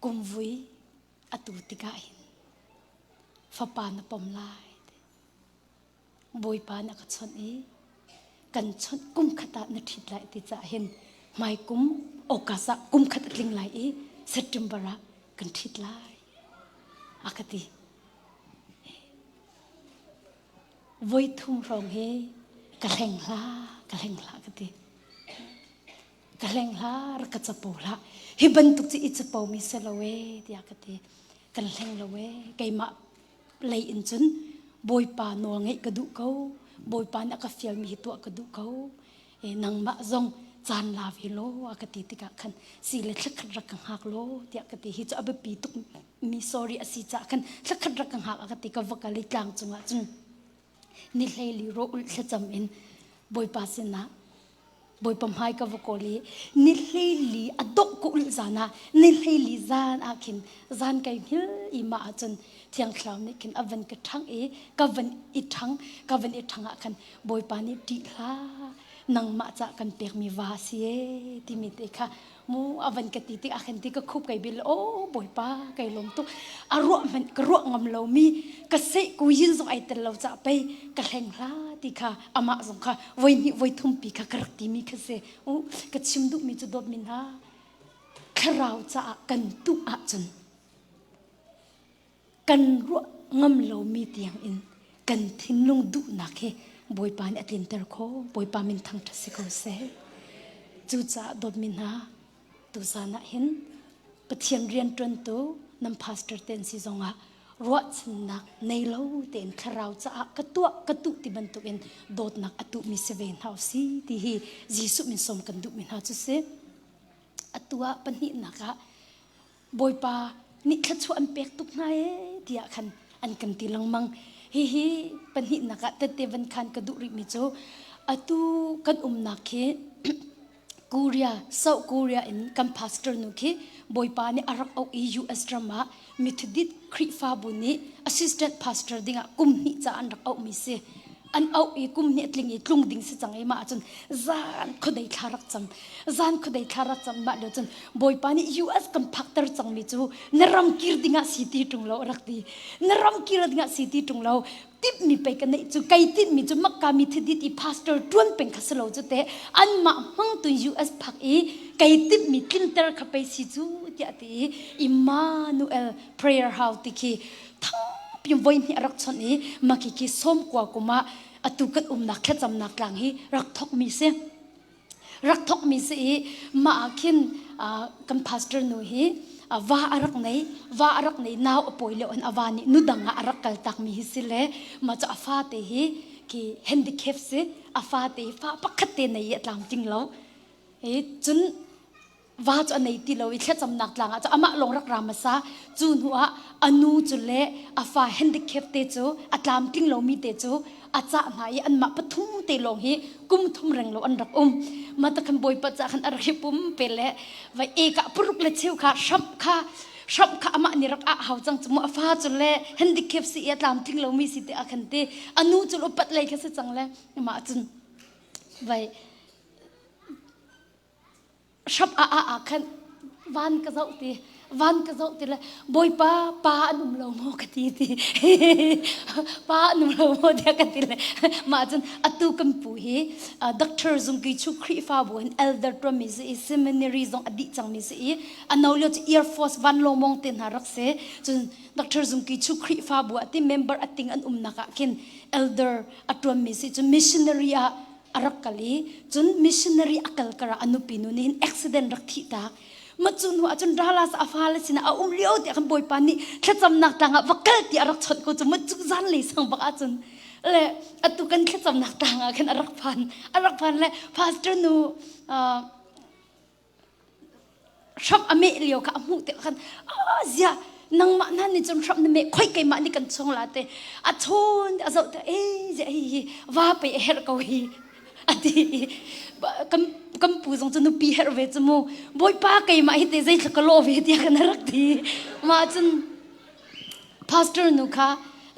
kumvui atu tikah hin fapa na pom lai ti. Bawipa nih a ka chawnh i kan chawnh kum khat ah na ṭhit lai ti caah hin hmai kum August ah kum khat a tling lai i September ah kan ṭhit lai a ka ti. Voi thum hrawng hi ka hleng hlah ka hleng hlah ka ti. Ka hleng hlah rak ka capo hlah hi bantuk cu i capo mi si lo ee tiah ka ti kan hleng lo ee keimah lei in cun bawipa nawl ngeih ka duh ko bawipa nih a ka fialmi hi tuah ka duh ko e nangmah zong caan la ve law a ka ti tikah khan si le thlakhat rak ka hngak law tiah ka ti hi cu a biapi tuk mi sorry a si caah khan thlakhat rak ka hngak a ka ti ka va kal i tlang cungah cun ni hleili ro ulh thlacam in bawipa sinah Bawipa hmai ka va kawl i ni hleili a dongh ka ulh zan ah ni hleili zan ah khin zan kai hngil i mah ahcun Thiang Thlarau nih khin a van ka ṭhangh i ka van i ṭhang ka van i ṭhang ah khan Bawipa nih ṭih hlah nangmah cah kan pekmi va si ee timi te kha mu a van ka ti tik ah khan ti ka khup kai bil o Bawipa kai lawm tuk a ruah hmanh ka ruah ngam lomi ka seh ku yin zong ai tel lo cah pei ka hleng hla ti kha amah zong kha voi hnih voi thum pi kha ka rak timi kha si u ka chim duhmi cu dawtmi hna thlarau caah kan tuh ahcun kan ruah ngam lomi tiang in kan thinlung duhnak hi Bawipa nih a tlinter kho Bawipa min thangṭhat si ko seh cucaah dawtmi hna tuzan ah hin Pathian rianṭuantu nan pastor te an si zongah ruahchannak nei lo tein thlarau caah ka tuah ka tuh ti bantukin dawtnak a tuhmi si ve hna si ti hi Jesuh min sawm kan duhmi hna cu si atu ah pahnihnak ah Bawipa nih thluachuah an pek tuk hna ee tiah khan an kan ti lengmang. Hihi pahnihnak ah tette van khan ka duh rihmi cu atu kan umnak khi Korea, South Korea in kan pastor nu khi Bawipa nih a rak auh i US ram ah Methodist Khrihfabu nih assistant pastor dingah kum hnih ca an rak auhmi si. An auh i kum hnih a tling i tlung ding si cang i mah ahcun zan khuadei thla rak cam. Zan khuadei thla rak cam mah lio cun Bawipa nih US kan phakter cangmi cu na ram kir dingah si ti ṭung lo a rak ti. Na ram kir dingah si ti ṭung lo. Timhmi pei ka neih cu kei tinhmi cu Makka mi thidit i pastor ṭuan peng kha si lo cu teh anmah hmangtu US phak i kei timhmi tlinter kha pei si cu tiah ti i Emmanuel Prayer House ti khi thangpi voi hnih a rak chawnh i maki khi sawmkua kum ah atu kan umnak thlacamnak tlang hi rak thokmi si. Rak thokmi si i mah ah khin kan pastor nu hi va a rak nei va a rak nei nau a pawi lio in a va nih nu dang ah a rak kal takmi hi si le mah cu a fate hi khi handicap si a fate hi fa pakhat te nei i a tlamtling lo i cun va cu a nei ti lo i thlacamnak tlang ah cu amah lawng rak ra hmasa cu hnu ah a nu cu le a fa handicap te cu a tlamtling lomi te cu a cah hna i anmah pathum te lawng hi kum thum reng lo an rak um ma ta khan bawipa ca khan a rak i pum pe le vai e ka puruk le cheu kha hramh kha hramh kha amah nih rak ah hau cang cu mu a fa cu le handicap si i a tlamtling lomi si te a khan te a nu cu upat lei kha si cang le amah cun vai hrap ah ah ah khan van ka zoh ti van ka zoh ti le bawipa pa an um lo maw ka ti ti pa an um lo maw tiah ka ti le mah cun atu kan pu hi doctor zungki chu Khrihfabu in elder tuanmi si i seminary zong a dih cangmi si i a no lio cu Air Force vanlawng te hna rak si cun doctor zungki chu Khrihfabu ah ti member ating an umnak ah khin elder a tuanmi si cun missionary ah a rak kal i cun missionary a kal kar ah a nupi nu nih hin accident rak thih tak ma cu hnu ah cun Dallas a fale sinah a um lio tiah kan bawipa nih thlacamnak tlang ah va kal ti a rak chawnh ko cu ma cu zan lei sang bak ahcun le atu kan thlacamnak tlang ah khan a rak phan a rak phan le pastor nu hramh a meh lio kha a hmuh tikah khan ah ziah nangmah hna nih cun hramh na meh khoi keimah nih kan chung la te a chawn a zoh te eh ziah hi hi va pe a herh ko hi a ti kan kan pu zong cu nupi herh ve cu mu bawipa keimah hi te zeithla ka lawh ve tiah kan rak ti mah cun Pastor nu kha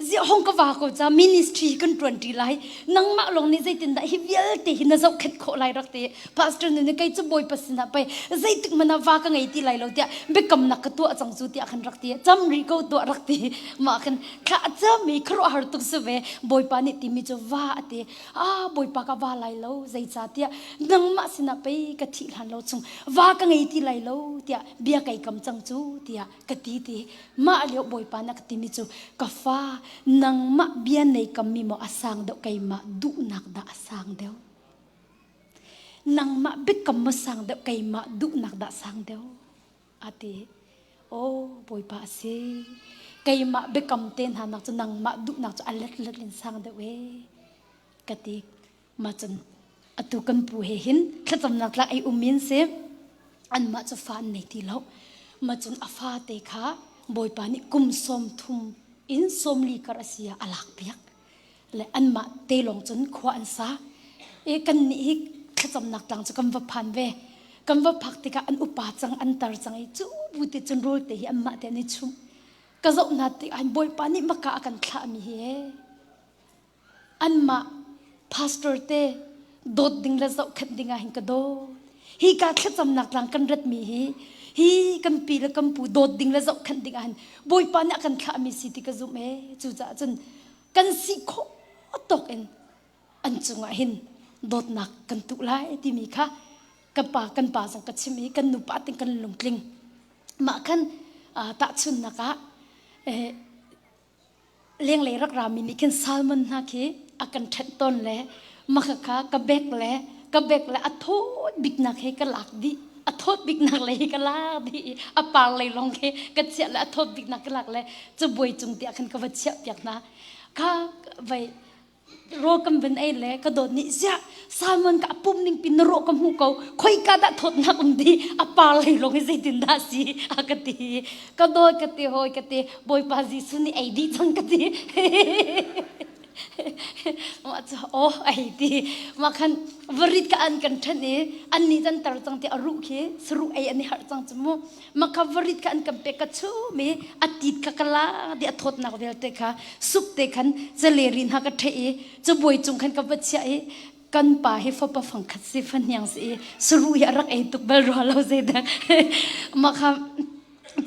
ziah hong ka va ko ca ministry kan ṭuan ṭi lai nangmah lawng nih zeitindah hi vialte hi na zohkhenh khawh lai rak ti pastor nu nih kei cu bawipa sinah pei zeitik hmanh ah va ka ngei ti lai lo tiah biakamnak ka tuah cang cu tiah khan rak ti cam rih ko tuah rak ti mah khan thla a cam i khuaruahhar tuk si ve bawipa nih timi cu va a ti ah bawipa ka va lai lo zeicahtiah nangmah sinah pei ka thih hlan lo chung va ka ngei ti lai lo tiah bia kai kam cang cu tiah ka ti ti mah lio bawipa na ka timi cu ka fa nangmah bia nei kammi maw a sang deuh keimah duhnak dah a sang deuh nangmah biakam maw sang deuh keimah duhnak dah sang deuh a ti oh bawipa a si keimah biakam te hna nak cu nangmah duhnak cu a let let in sang deuh e ka ti Mah cun atu kan pu he hin thlacamnak tlak ei um in si anmah cu fa an nei ti lo. Mah cun a fate kha Bawipa nih kum 30 in 40 kar a si ah a lak piak. Le anmah te lawng cun khua an sa. E kan nih hi thlacamnak tlang cu kan va phan ve. Kan va phak tikah an upa cang an tar cang i cu bu te cun rawl te hi anmah te an i chumh. Ka zoh hna tikah Bawipa nih maka a kan thlahmi hi ee. Anmah pastor te dawt ding le zohkhenh ding ah hin ka dawt. Hi ka thlacamnak tlang kan ratmi hi hi kan pi le kan pu dawt ding le zohkhenh ding ah hin Bawipa nih a kan thlahmi si ti ka zumh ee. Cucaah cun kan si khawh tawk in an cungah hin dawtnak kan tuh lai timi kha kan pa kan pa zong ka chim i kan nupa ting kan lungtling. Mah khan tahchunnak ah lenglei rak rami nih khin salmon hna khi a kan ṭhenh tawn le maka kha ka bek le ka bek le a thawt biknak he ka lak dih a thawt biknak lei hi ka lak dih i a par lei lawng khi ka chiah le a thawt biknak ka lak le cabuai cung tiah khan ka va chiah piak hna kha vai Raw kan van ei le ka dawt nih ziah salmon ka pum ning pin na rawh ka hmuh ko khoi ka dah thawtnak um di a par lei lawng hi zeitin dah si a ka ti ka dawt ka ti hawi ka ti bawipa Jesuh nih ei dih cang ka ti. Mah cu aw ai ti. Mah khan varit ka an kan ṭhen i an nih can tar cang ti a ruh khi saruh ei an i harh cang cu mu. Mah kha varit kha an kan pek ka chum i a tit kha ka la di a thawtnak vialte kha sup te khan caleri hna ka ṭheh i cabuai cung khan ka va chiah i kan pa hi fapa fangkhat si fahniang si i saruh hi a rak ei tuk bal rua lo zeidah. Mah kha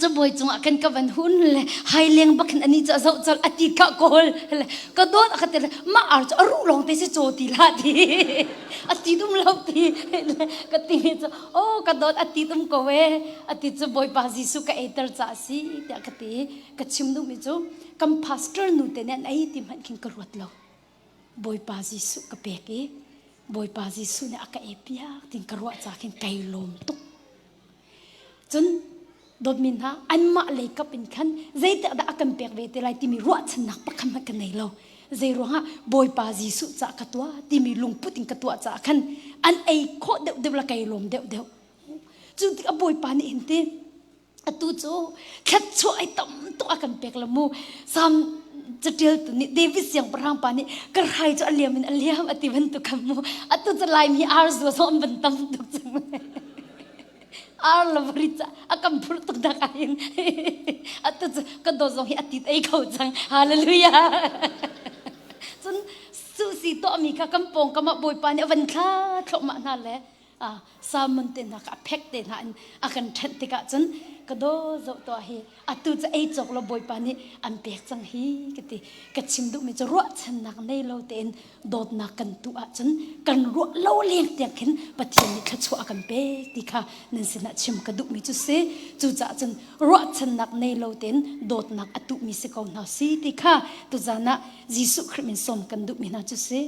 cabuai cungah kan ka van hun le hai leng bak hin ani cu a zoh colh a ti ka kawl le ka dawt a ka ti le mah ar cu a ruh lawng te si caw ti hlah ti a ti dum lo ti le ka ti mi cu oh ka dawt a ti dum ko e a ti cu bawipa Jesuh ka eiter ca a si tiah ka ti ka chim duh mi cu kan pastor nu te nih an ei ti hmanh khin ka ruat lo Bawipa Jesuh ka pek i Bawipa Jesuh nih a ka ei piak tin ka ruah ca khin kai lawm tuk Cun dawtmi hna anmah lei kap in khan zeitik dah a kan pek ve te lai timi ruahchannak pakhat hmanh ka nei lo. Zei ruangah Bawipa Jesuh cah ka tuah timi lungput in ka tuah caah khan an ei khawh deuhdeuh la kai lawm deuhdeuh. Cu tikah Bawipa nih hin ti atu cu thluachuah ai tam tuk a kan pek lo mu. Salm catial tu nih David siangpahrang pa nih ka hrai cu a liam in a liam a ti bantuk khan mu. Atu cu Laimi ar zua zong an van tam tuk cang. Ar la vari ca a kan phurh tuk dak ahhin atu cu ka dawt zong hi a tit ei kho cang hallelujah cun suhsi tuahmi kha kan pawngkam ah bawipa nih a van thla thluahmah hna le salmon te hna kha a phek te hna in a kan ṭhenh tikah cun ka daw zoh tuah hi atu cu ei cawk lo bawipa nih an pek cang hi ka ti ka chim duhmi cu ruahchannak nei lo tein dawtnak kan tuh ahcun kan ruah lo leng tiang khin Pathian nih thluachuah a kan pek ti kha nan sinah chim ka duhmi cu si. Cucaah cun ruahchannak nei lo tein dawtnak a tuhmi si ko hna si ti kha tuzan ah Jesuh Khrih min sawm kan duhmi hna cu si.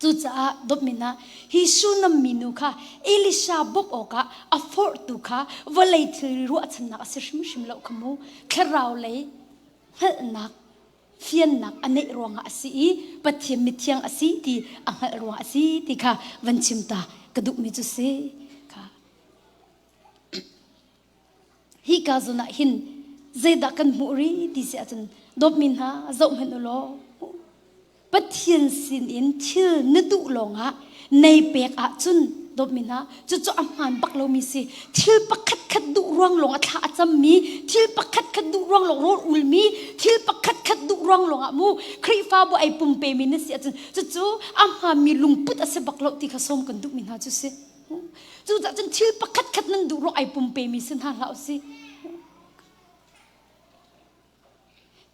Cucaah dawtmi hna, hi Shunam minu kha Elisha bawmh awkah a forhtu kha vawlei thilri ruahchannak a si hrimhrim lo kha mu. Thlarau lei hngalhnak fiannak a neih ruangah a si i Pathian mithiang a si ti a hngalh ruangah a si ti kha van chim ta ka duhmi cu si kha hi ka zawn ah hin zeidah kan hmuh rih ti si ahcun dawtmi hna zoh hmanh u law Pathian sinin thil na duh lawngah nei pek ahcun dawtmi hna cucu a hmaan bak lomi si thil pakhat khat duh ruang lawng a thla a cammi thil pakhat khat duh ruang lawng rawl ulmi thil pakhat khat duh ruang lawng ah mu Khrihfabu ai pumpemi na si ahcun cucu a hmaanmi lungput a si bak lo ti kha sawm kan duhmi hna cu si cucaah cun thil pakhat khat nan duh ruang ai pumpemi si hna hlah usih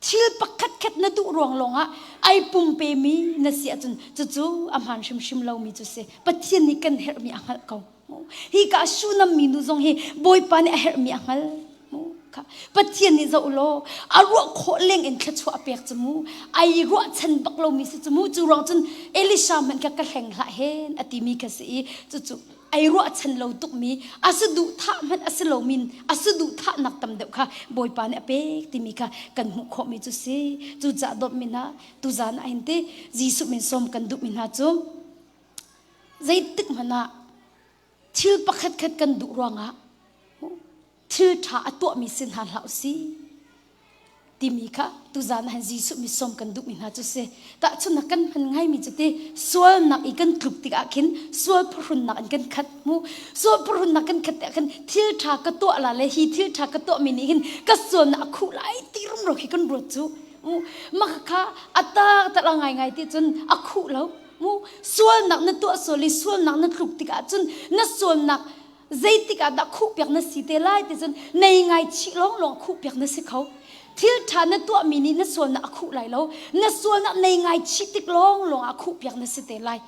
Thil pakhatkhat na duh ruang lawngah ai pumpemi na si ahcun cucu a hmaan hrimhrim lomi cu si. Pathian nih kan herhmi a hngalh ko. Hi ka Shunam minu zong hi Bawipa nih a herhmi a hngal. Pathian nih zoh law a ruah khawh leng in thluachuah a pek cu mu. Ai ruahchan bak lomi si cu mu. Cu ruang cun Elisha hmanh kha ka hleng hlah hen a timi kha si i cucu ai ruahchan lo tukmi a saduhthah hmanh a si lomi a saduhthahnak tam deuh kha Bawipa nih a pek timi kha kan hmuh khawhmi cu si cucaah dawtmi hna tuzan ah hin ti Jesuh min sawm kan duhmi hna cu zeitik hmanh ah thil pakhat khat kan duh ruangah thil ṭha a tuahmi si hna hlah usih timi kha tuzan ah hin Jesuh mi sawm kan duhmi hna cu si. Tahchunhnak kan hman ngaimi cu ti sualnak i kan tluk tikah khin sual phuhrunnak in kan khat mu. Sual phuhrunnak kan khat tikah khin thil ṭha ka tuah la le hi thil ṭha ka tuahmi nih hin ka sualnak a khuh lai ti rumro khi kan ruat cu. Mu mah kha a tak tak ngaingai ti cun a khuh lo. Mu sualnak na tuah sual i sualnak na tluk tikah cun na sualnak zeitik ah dah khuhpiak na si te lai ti cun nei ngai chih lawnglawng khuhpiak na si kho thil ṭha na tuahmi nih na sualnak a khuh lai lo na sualnak nei ngai chih tik lawnglawng ah khuhpiak na si te lai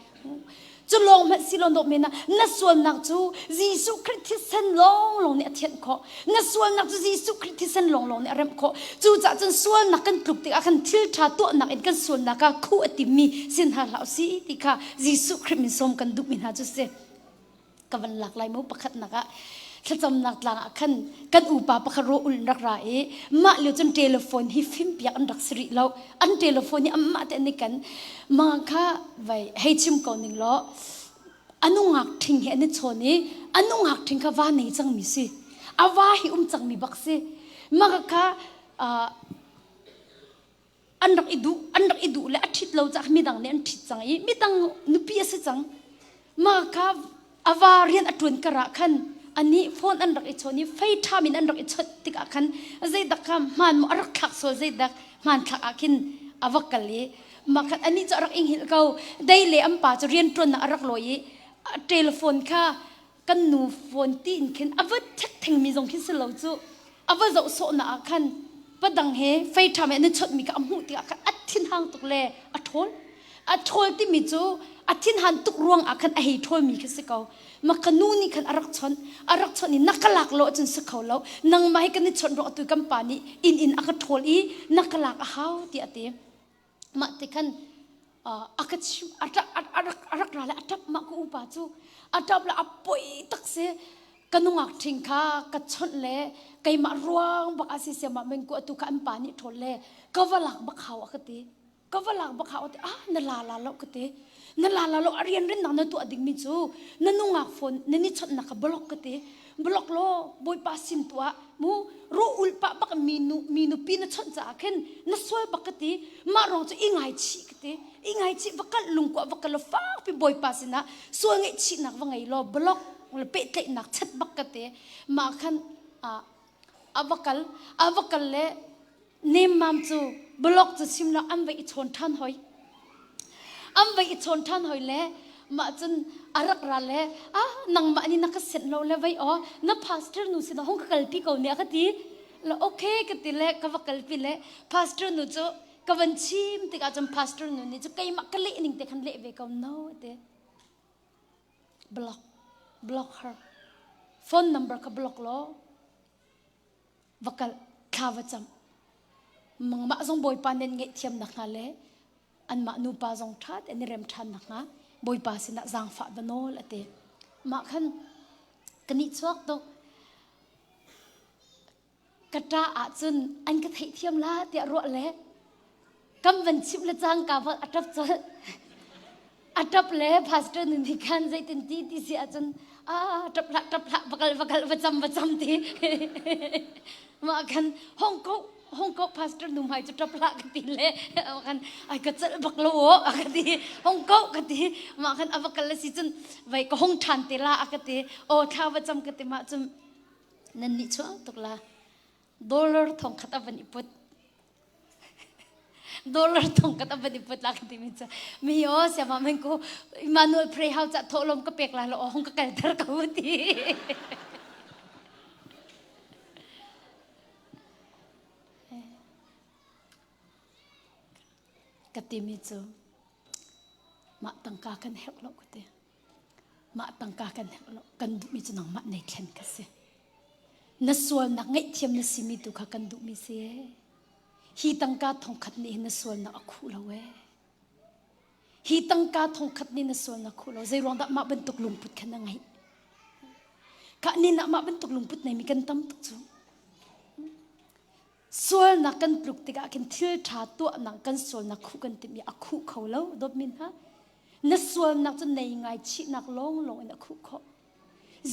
cu lawng hmanh si lo dawh men ah na sualnak cu Jesuh Khrih thisen lawnglawng nih a thianh khawh na sualnak cu Jesuh Khrih thisen lawnglawng nih a remh khawh cucaah cun sualnak kan tluk tikah khan thil ṭha tuahnak in kan sualnak ah khuh a timmi sin hna hlah usih ti kha Jesuh Khrih min sawm kan duhmi hna cu si ka van lak lai mu pakhatnak ah thlacamnak tlang ah khan kan upa pakhat ro ul rak ra i mah lio cun telephone hi fimpiak an rak si rih lo an telephone hi amah te an i kan ma kha vai hei chim ko ning law anungak ṭhing he an i chawn i anungak ṭhing kha va nei cangmi si a va hi um cangmi bak si mah kha. An rak i duh, an rak i duh le a ṭhit lo caah midang nih an ṭhit cang i midang nupi a si cang. Mah kha a va rian a ṭuan kar ah khan anih phone an rak i chawn i fei ṭham in an rak i chawnh tikah khan zeidak kha hmaan maw a rak thlak sual zeidak hmanthlak ah khin a va kal i mah khan anih cu a rak i hngilh ko. Dei le an pa cu rian ṭuannak a rak lawi i telephone kha kan nu phone tiin khin a va ṭhek thengmi zong khi si lo cu a va zoh sawhnak ah khan padang he fei ṭham he an i chawnhmi kha a hmuh tikah khan a thinhang tuk le a ṭhawl. A ṭhawl timi cu a thinhan tuk ruang ah khan a hei ṭhawlmi khi si ko. Ma ka nu nih khan a rak chawnh. A rak chawnh i na ka lak lo ahcun si kho lo. Nangmah hi kan i chawnh ruang atu kan pa nih inn in a ka ṭhawl i na ka lak a hau tiah a ti. Mah ti khan a ka chim a rak a rak ra le a ṭap mah ka upa cu a ṭap le a poi tak si ka nungak ṭhing kha ka chawnh le keimah ruang bak a si siamah men ku atu kha an pa nih ṭhawl le ka va lak bak hau a ka ti. Ka va lak bak hau ti ah na la la lo ka ti. Na la la lo a rian rin nak na tuah ding mi cu na nungak phone na ni chawnh nak kha block ka ti. Block law bawipa sin tuah mu ro ul pah bak mi nu mi nupi na chawnh caah khin na sual bak ka ti. Mah rong cu i ngaichih ka ti. I ngaichih va kal lungkua va kal fak pi bawipa sinah sual ngaihchihnak va ngei law block le pehtlaihnak chat bak ka ti. Mah khan a va kal a va kal le Nemmam cu blog cu chim lo an va i chawn ṭhan hoi. An va i chawn ṭhan hoi le mah cun a rak ra le ah nangmah nih na ka senh lo le vei aw na pastor nu sinah hung ka kalpi ko ne a ka ti. Le okay ka ti le ka va kalpi le pastor nu cu ka van chim tikah cun pastor nu nih cu keimah ka leh ning te khan leh ve ko no a ti. Block block her phone number ka block law va kal thla va cam mangmah zong bawipa nan ngaihthiam nakhnga le anmah nupa zong ṭha te an i rem ṭhan nakhnga bawipa sinah zaangfah va nawl a ti mah khan ka nih chuak tuk ka ṭa ahcun an ka theihthiam la tiah ruah le Kan van chimh le cangka bak a ṭap colh. A ṭap le pastor nu nih khan zeitin ti ti si ahcun ah ṭap hlah ṭap hlah va kal va kal va cam va cam ti. Mah khan hong ko hong ko pastor nu hmai cu ṭap hlah ka ti le khan ai ka celh bak lo aw a ka ti hong ko ka ti mah khan a va kal a si cun vai ka hong ṭhan te la a ka ti aw thla va cam ka ti mah cun nan nih chuak tuk la dollar thong khat a van i put Dollar thong ka tam i put la ka timi cu mi o siama men ku Emmanuel pray how cha tholom ka pek la lo hong ka kal ter ko ti. Ka timi cu mah tangka kan herh lo ka ti. Mah tangka kan herh lo. Kan duhmi cu nangmah nei thlen ka si. Na sualnak ngaihthiam na simi tu kha kan duhmi si ee. Hi tangka thongkhat nih hin na sualnak a khuh lo ee. Hi tangka thongkhat nih na sualnak khuh lo. Zei ruang dah mah bantuk lungput kha na ngeih? Ka nin ah mah bantuk lungput neimi kan tam tuk cu. Sualnak kan tluk tikah khin thil ṭha tuahnak kan sualnak khuh kan timh i a khuh kho lo dawtmi hna. Na sualnak cu nei ngaichihnak lawnglawng in a khuh khawh.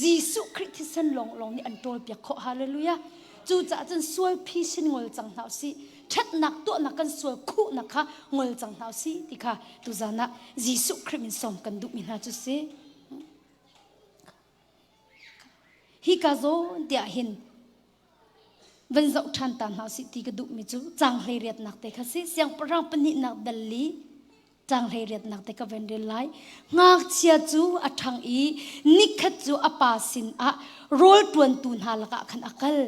Jesuh Khrih thisen lawnglawng nih an ṭawlpiak khawh. Hallelujah. Cucaah cun sual phisin ngol cang hna usih. Ṭhatnak tuahnak kan sual khuhnak kha ngol cang hna usih ti kha tuzan ah Jesuh Khrih min sawm kan duhmi hna cu si. Hika zawn tiah hin van zoh ṭhan ta hna usih ti ka duhmi cu caang hleiriatnak te kha si. Siangpahrang pahnihnak dal li caang hleiriatnak te ka van rel lai. Ngakchia cu a ṭhang i nikhat cu a pa sinah rawl ṭuantu hna lakah khan a kal.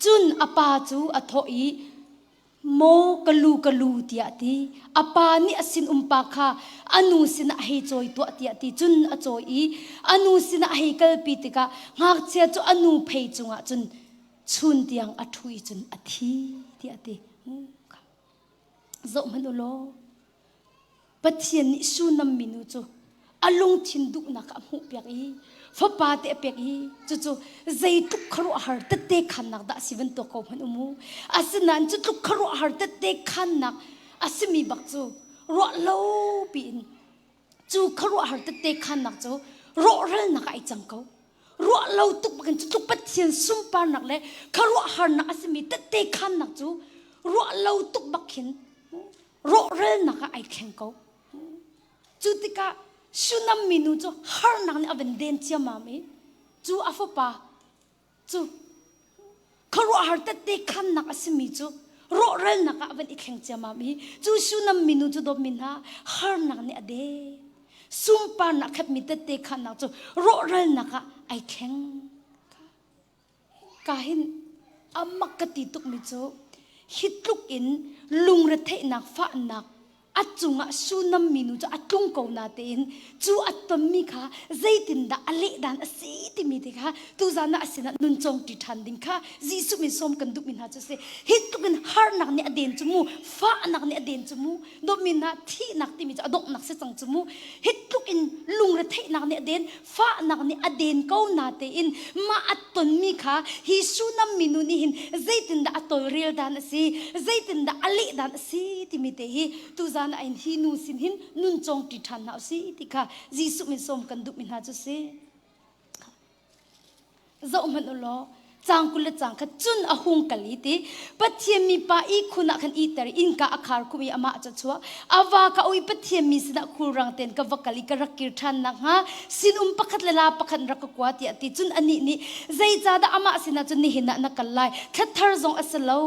Cun a pa cu a thawh i Maw ka lu ka lu tiah a ti. A pa nih a sinumpa kha a nu sinah a hei cawi tuah tiah a ti. Cun a cawi i a nu sinah a hei kalpi tikah ngakchia cu a nu phei cungah cun chun tiang a ṭhu i cun a thi tiah a ti. Zohhmanh u law Pathian nih Shunam minu cu a lungthin duhnak a hmuhpiak i fapa te a pek i cucu zeitluk khuaruahhar tette khannak dah a si van tuak ko hmanh um u. Asinain cu tluk khuaruahhar tette khannak a simi bak cu ruah lo piin cu khuaruahhar tette khannak cu rawhralnak ah ai cang ko. Ruah lo tuk bakin cu tluk Pathian sunparnak le khuaruahharnak a simi tette khannak cu ruah lo tuk bak khin. Rawhralnak ah ai thleng ko. Cu tikah Shunam minu cu harnak nih a van den ciammam i cu a fapa cu khuaruahhar tette khannak a simi cu rawhralnak ah a van i thleng ciammam i cu Shunam minu cu dawtmi hna harnak nih a den. Sunparnak khatmi tette khannak cu rawhralnak ah ai thleng. Ka hin a mak ka ti tukmi cu hi tluk in lungretheihnak fahnak a cungah Sunam minu cu a tlung ko natein cu a tonmi kha zeitindah a leh dan a si timi te kha tuzan ah a sinah nun cawngṭi ṭhan ding kha Jesuh min sawm kan duhmi hna cu a si. Hi tluk in harnak nih a den cu mu, fahnak nih a den cu mu, dawtmi hna thihnak timi cu a donghnak si cang cu mu. Hi tluk in lungretheihnak nih a den, fahnak nih a den ko natein mah a tonmi kha hi Sunam minu nih hin zeitindah a tawlrel dan a si zeitindah a leh dan a si timi te hi tuzan ah hin hi nu sin hin nun cawngṭi ṭhan hna usih ti kha Jesuh min sawm kan duhmi hna cu si. Zohhmanh u law caang 20 le caang khat cun a hung kal i ti Pathian mipa ihkhun ah khan ihter i innka a khar khum i amah cu a chuak. A va ka ui Pathian mi sinah khulrang tein ka va kal i ka rak kir ṭhan nakhnga sinum pakhat le la pakhat rak ka kua tiah a ti. Cun anih nih zeicahdah amah sinah cun nihin ah na kal lai? Thla thar zong a si lo,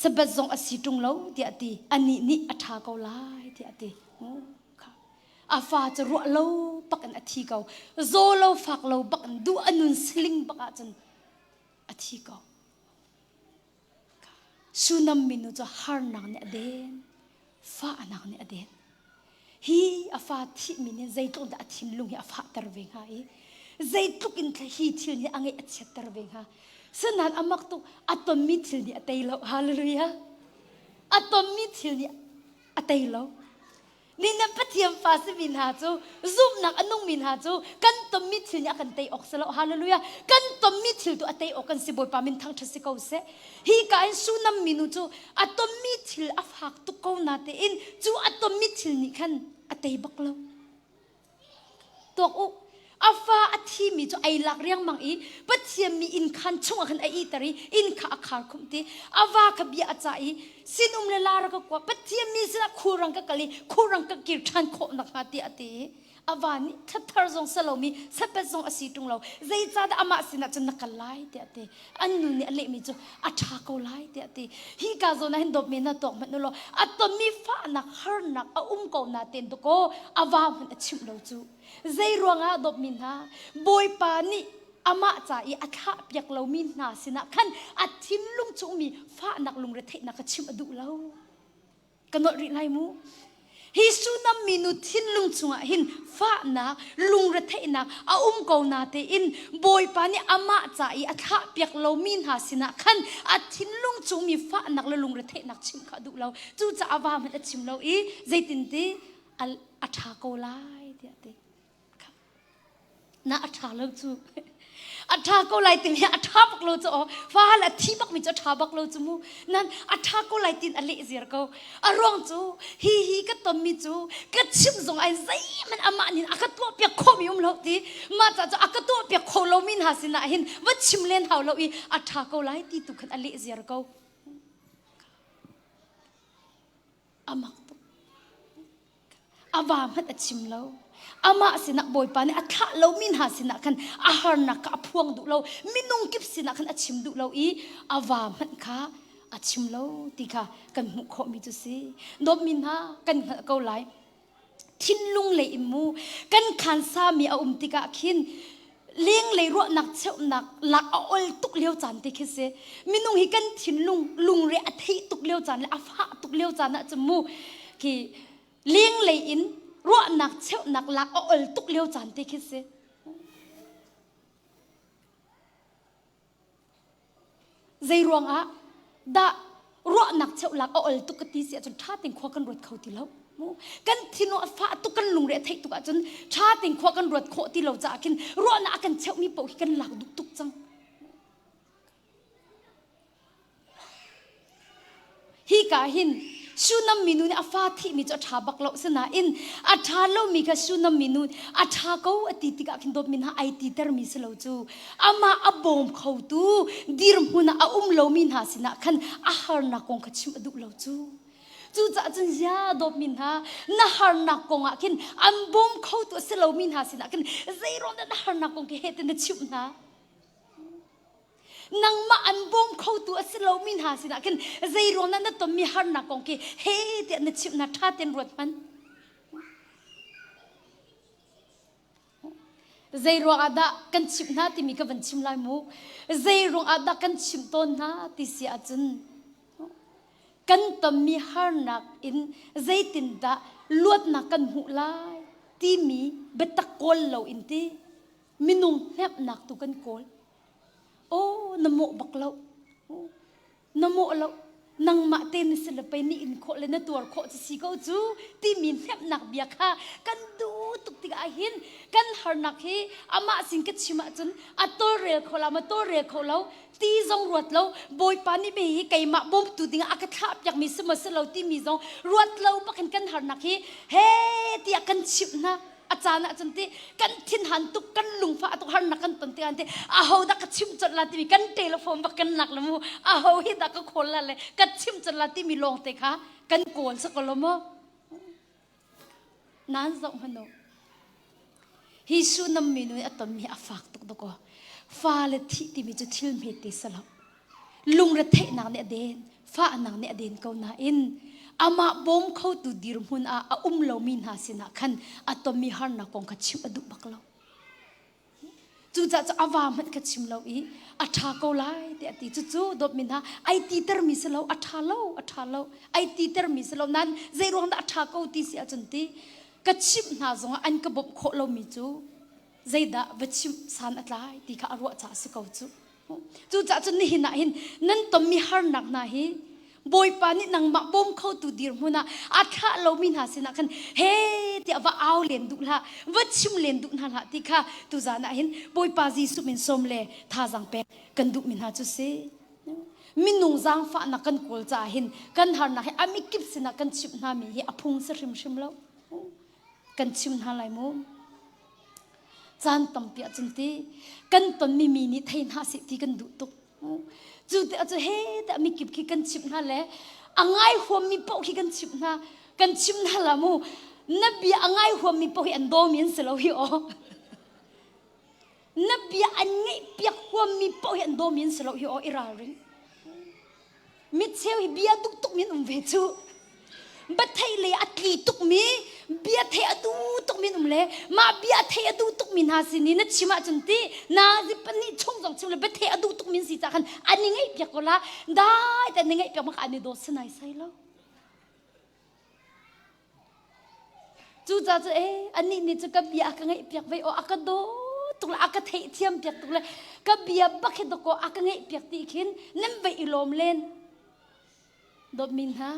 Sabbath zong a si ṭung lo tiah a ti. Anih nih a ṭha ko lai tiah a ti. A fa cu ruah lo bak in a thi ko. Zaw lo fak lo bak in duh a nun siling bak ahcun a thi ko. Sunam minu cu harnak nih a den. Fahnak nih a den. Hi a fa thihmi nih zeitluk dah a thinlung hi a fahter ve hnga i zeitluk in hi thil nih a ngeih a chiatter ve hnga. Sinain a mak tuk a tonmi thil nih a tei lo. Hallelujah. A tonmi thil nih a tei lo. Nihin Pathian fa simi hna cu zumhnak a nungmi hna cu kan tonmi thil nih a kan tei awk si lo. Hallelujah. Kan tonmi thil tu a tei awk kan si Bawipa min thangṭhat si ko seh. Hi ka in Sunam minu cu a tonmi thil a fak tuk ko natein cu a tonmi thil nih khan a tei bak lo. Tuak u. A fa a thimi cu ei lak riangmang i Pathian mi inn khan chungah khan a iter i inn kha a khar khumh ti. A va kha bia a cah i sinum le lara ka kua Pathian mi sinah khulrang ka kal i khulrang ka kir ṭhan khawh nakhnga tiah a ti i a va nih thla zong si lomi sepet zong a si ṭung lo zeicahdah amah sinah cun na kal lai tiah a ti. An nu nih a lehmi cu a ṭha ko lai tiah a ti. Hi ka zawn ah hin dawtmi na tuak hmanh u law a tonmi fahnak harnak a um ko na ten dakaw a va hmanh a chimh lo cu. Zei ruangah dawtmi hna Bawipa nih amah ca i a thlah piak lomi hna sinah khan a thinlung chungmi fahnak lungretheihnak kha chimh a duh lo. Ka nolh rih lai mu. Hi Sunam minu thinlung chungah hin fahnak, lungretheihnak a um ko na tein Bawipa nih amah ca i a thlah piak lomi hna sinah khan a thinlung chungmi fahnak le lungretheihnak chimh kha a duh lo. Cucaah va hmanh a chim lo i zeitinti a ṭha ko lai tiah a ti. Na a ṭha lo cu. A ṭha ko lai timi a ṭha bak lo cu aw. Fa le a thi bakmi cu a ṭha bak lo cu mu. Nan a ṭha ko lai tin a leh ziar ko. A ruang cu hi hi ka tonmi cu ka chim zong ai zeihmanh amah nih a ka tuah piak khawhmi um lo ti. Mah ca cu a ka tuah piak kho lomi hna sinah hin va chim len hau lo i a ṭha ko lai ti tu khan a leh ziar ko. A mak tuk. A va hmanh a chim lo. Amah sinah Bawipa nih a thlah lomi hna sinah khan a harnak kha a phuang duh lo. Minung kip sinah khan a chim duh lo i a va hmanh kha a chim lo ti kha kan hmuh khawhmi cu si. Dawtmi hna kan hngalh ko lai. Thinlung lei in mu kan khansami a um tikah khin lenglei ruahnak cheuhnak lak a ol tuk lio caan te khi si minung hi kan thinlung lungre a theih tuk lio caan le a fah tuk lio caan ah cun mu khi lenglei in ruahnak cheuhnak lak a ol tuk lio caan te khi si Zei ruangah dah ruahnak cheuhlak a ol tuk ka ti si ahcun ṭha tein khua kan ruat kho ti lo. Kan thinlung a fah tuk kan lungre a theih tuk ahcun ṭha tein khua kan ruat khawh ti lo caah khin ruahnak a kan cheuhmi paoh hi kan lak duh tuk cang. Hika hin Shunam minu nih a fa thihmi cu a ṭha bak lo. Sinain a ṭha lomi kha Shunam minu a ṭha ko a ti tikah khin dawtmi hna ai titermi si lo cu. Amah a bawm khotu dirhmun ah a um lomi hna sinah khan a harnak kong kha chim a duh lo cu. Cucaah cun zia dawtmi hna, na harnak kong ah khin an bawm khotu a si lomi hna sinah khin zeiruang dah na harnak kong khi heh ti na chimh hna? Nangmah an bawm khotu a si lomi hna sinah khin zeiruang dah na tonmi harnak kong khi he tiah na chimh hna ṭha tein ruat hmanh. Zei ruangah dah kan chimh hna timi ka van chim lai mu. Zei ruangah dah kan chimh tawn hna ti si ahcun kan tonmi harnak in zeitindah luatnak kan hmuh lai timi biatak kawl lo in ti minung hnemhnak tu kan kawl. Oh, na mawh bak lo. Na mawh lo. Nangmah te na si le pei ni in khawh le na tuar khawh cu si ko cu timi hnemhnak bia kha kan duh tuk tikah hin kan harnak hi amah sin ka chim ahcun a tawlrel kho la ma tawlrel kho lo ti zong ruat lo Bawipa nih be hi keimah bawmtu dingah a ka thlah piakmi si maw si lo timi zong ruat lo bakin kan harnak hi he tiah kan chimh hna a caan ah cun ti kan thinhan tuk kan lungfah tuk harnak kan ton tikah ti aho dah ka chim colh la timi kan telephone bak kan lak le mu aho hi dah ka khawl la le ka chim colh la timi lawng te kha kan kawl sa ko lo mu nan zoh hmanu hi su nam mi nu a ton mi a fak tuk dako fa le thi timi cu thil hme te salo Lungretheihnak nih a den, fahnak nih a den ko nain amah bawm khotu dirhmun ah a um lomi hna sinah khan a tonmi harnak kong kha chimh a duh bak lo. Cucaah cu a va hmanh kha chim lo i a ṭha ko lai tiah a ti. Cucu dawtmi hna ai titermi si lo, a ṭha lo, a ṭha lo, ai titermi si lo. Nain zeiruang dah a ṭha ko ti si ahcun ti ka chimh hna zongah an ka bawmh khawh lomi cu zeidah va chimh san a tlai ti kha a ruah caah a si ko cu. Cucaah cun nihin ah hin nan tonmi harnak hna hi Bawipa nih nangmah bawm khotu dirhmun ah a thlah lomi hna sinah khan he tiah va au len duh hlah, va chim len duh hna hlah ti kha tuzan ah hin Bawipa Jesuh min sawm le thazaang pek kan duhmi hna cu si. Minung zaangfahnak kan kawl caah hin kan harnak hi a mikip sinah kan chimh hna mi hi a phung si hrimhrim lo. Kan chim hna lai mu. Caan tampi ahcun ti kan tonmi mi nih thei hna seh ti kan duh tuk. Cu te cu he tiah mikip khi kan chimh hna le a ngai huammi paoh khi kan chimh hna. Kan chim hna la mu. Na bia a ngai huammi paoh hi an dawmi an si lo hi aw. Na bia an ngaih piak huammi paoh hi an dawmi an si lo hi aw i ralring. Micheu hi bia duh tuk min um ve cu. Bathei le a tli tuk mi, bia thei a duh tuk min um le mah bia thei a duh tuk mi hna sin i na chim ahcun ti na zi pahnih chung zong chim le biathei a duh tuk min si ca khan an i ngaih piak ko la dai te an i ngaih piak maka an i dawt sanai sai lo. Cucaah cu ee anih nih cu ka bia a ka ngaihpiak ve aw a ka dawt tuk le a ka theihthiam piak tuk le ka bia bak hi dawkaw a ka ngaihpiak ti khin nan va i lawm len. Dawtmi hna,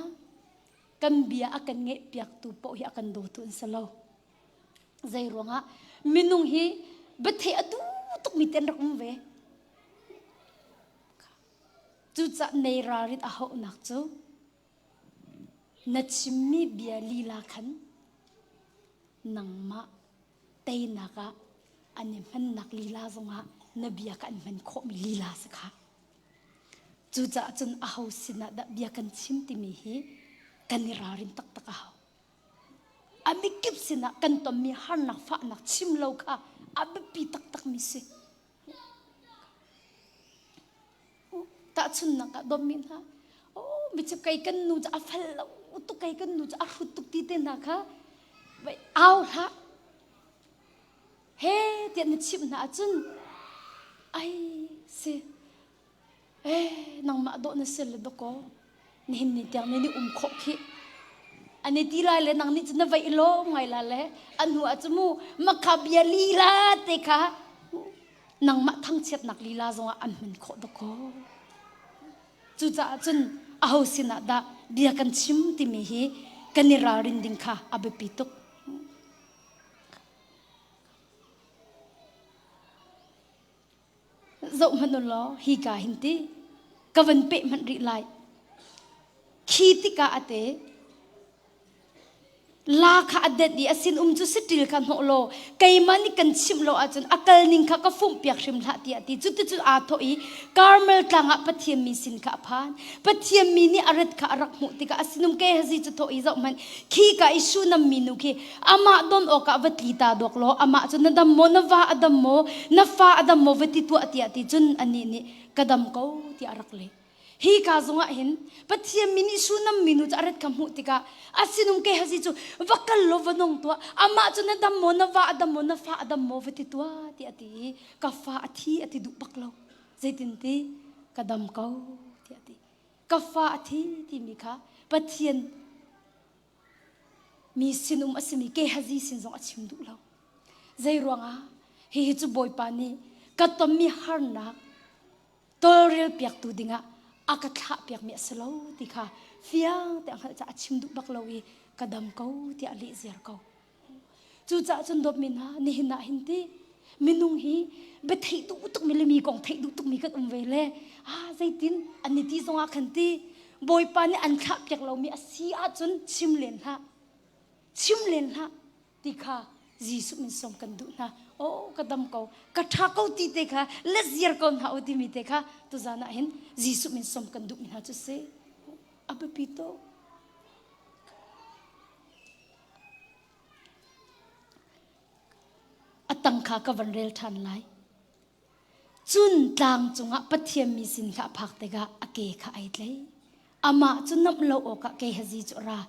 kan bia a kan ngaihpiaktu paoh hi a kan dawtu an si lo. Zei ruangah minung hi biatheih a duh tukmi te an rak um ve. Cucaah nei ralrin a hauhnak cu Na chimmi bia lila khan nangmah teinak ah an i hmannak lila zongah na bia kha an hman khawhmi lila si kha. Cucaah cun aho sinah dah bia kan chim timi hi kan i ralrin taktak a hau. A mikip sinah kan tonmi harnak fahnak chim lo kha a biapi taktakmi si. Tahchunhnak ah dawtmi hna, oh micu kei kan nu cu a fel lo tuk kei kan nu cu a hrut tuk ti te hna kha vai au hlah. He tiah na chimh hna ahcun ai si eh nangmah dawh na si le dawkaw nihin ni tiang ni um khawh khi ani ti lai le nang nih cun na vai i lawm ngai la le a hnu ah cu mu makha bia lila te kha nangmah thangchiatnak lila zongah an hman khawh dawkaw cucaah cun aho sinah dah bia kan chim timi hi kan i ralrin ding kha a biapi tuk Zoh hmanh u law hika hin ti ka van peh hmanh rih lai. Khi tikah a te. La kha a denh i a sinum cu saṭil kha hnawh law keimah nih kan chimh lo ahcun a kal ning kha ka fumhpiak hrim hlah tiah a ti. Cuticun aa thawh i Karmel tlang ah Pathian mi sin kha a phan. Pathian mi nih a rat kha a rak hmuh tikah a sinum Gehazi cu thawh i zohhmanh khika i Shunam minu khi amah don awkah va tli ta dawk law amah cu na dam maw na va a dam maw na fa a dam maw va ti tuah tiah ti cun anih nih ka dam ko tiah a rak leh. Hi ka zongah hin Pathian mi nih Shunam minu cu a rat kha hmuh tikah a sinum Gehazi cu va kal law va nong tuah amah cu na dam maw na va a dam maw na fa a dam maw va ti tuah tiah a ti i ka fa a thi a ti duh bak lo zeitin ti ka dam ko tiah a ti ka fa a thi timi kha Pathian mi sinum a simi Gehazi sin zong a chim duh lo zei ruangah hihi cu Bawipa nih ka tonmi harnak tawlrel piaktu dingah a ka thlah piakmi a si lo ti kha fiang te a hngalh caah a chim duh bak lo i ka dam ko tiah a leh ziar ko. Cucaah cun dawtmi hna nihin ah hin ti minung hi biatheih duh tukmi le mi kong theih duh tukmi kan um ve le ah zeitin an i ti zongah khan ti Bawipa nih an thlah piak lomi a si ahcun chim len hlah chim len hlah ti kha Jesuh min sawm kan duh hna. Oh, ka dam ko, ka ṭha ko ti te kha let ziar ko hna u timi te kha tuzan ah hin Jesuh min sawm kan duhmi hna cu si. A biapi tuk. A tang kha ka van rel ṭhan lai. Cun tlang cungah Pathian mi sin kha a phak tikah a ke kha ai tlai. Amah cu namh lo awkah Gehazi cu a ra.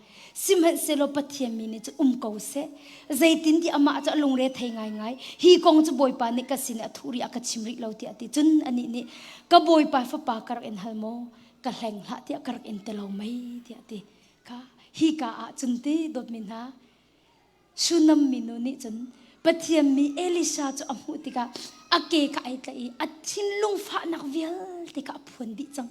Sihmanhsehlaw Pathian mi nih cun um ko seh. Zeitintiah amah cu a lungre thei ngaingai. Hi kong cu Bawipa nih ka sin a thuh rih a ka chim rih lo tiah a ti. Cun anih nih, Ka bawipa fapa ka rak in hal maw? Ka hleng hlah tiah ka rak in ti lo mei? tiah a ti. Kha hika ah cun ti dawtmi hna, Shunam minu nih cun Pathian mi Elisha cu a hmuh tikah a ke kha ai tlaih i a thinlung fahnak vialte kha a phuan dih cang.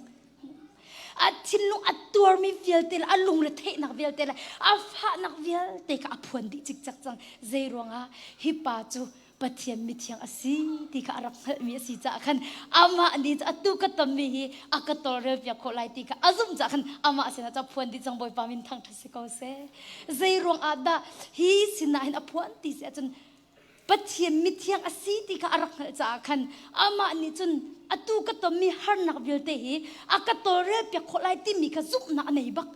A thinlung a tuarmi vialte le a lungretheihnak vialte le a fahnak vialte kha a phuan dih cikcek cang. Zei ruangah hi pa cu Pathian mithiang a si ti kha a rak hngalhmi a si caah khan amah nih atu ka tonmi hi a ka tawlrel piak khawh lai ti kha a zumh caah khan amah sinah cu phuan dih cang Bawipa min thangṭhat si ko seh. Zei ruang ah dah hi sinah hin a phuan ti si ahcun Pathian mithiang a si ti kha a rak hngalh caah khan amah nih cun atu ka tonmi harnak vialte hi a ka tawlrel piak khawh lai timi kha zumhnak a nei bak.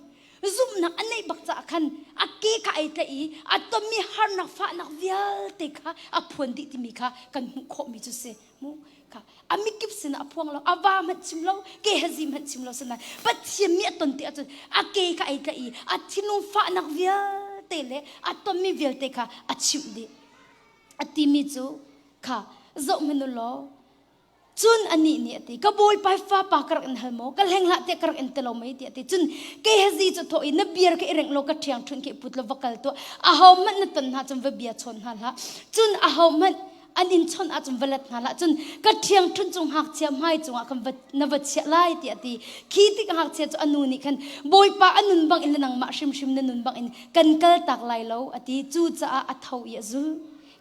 Zumhnak a neih bak caah khan a ke kha ai tlaih i a tonmi harnak fahnak vialte kha a phuan dih timi kha kan hmuh khawhmi cu si mu kha a mikip sinah a phuang lo a va hmanh chim lo ke hazi hmanh chim lo sinain Pathian mi a ton ti ahcun a ke kha ai tlaih i a thinlung fahnak vialte le a tonmi vialte kha a chimh dih a timi cu kha zoh hmanh u law Cun anih nih a ti, ka bawipa fapa ka rak in hal maw? Ka hleng hlah tiah ka rak in ti lo mei tiah a ti. Cun Gehazi cu thawh i na biar kha i rengh law ka ṭhiangṭhunh khi i put law va kal tuah. Ahohmanh na ton hna cun va bia chawn hna hlah. Cun ahohmanh an in chawnh ahcun va let hna hlah. Cun ka ṭhiangṭhunh cu ngakchia hmai cungah khan va, na va chiah lai tiah a ti. Khi tik ngakchia cu a nu nih khan Bawipa a nun bangin le nangmah hrimhrim na nun bangin kan kaltak lai lo a ti. Cucaah a tho i a zulh.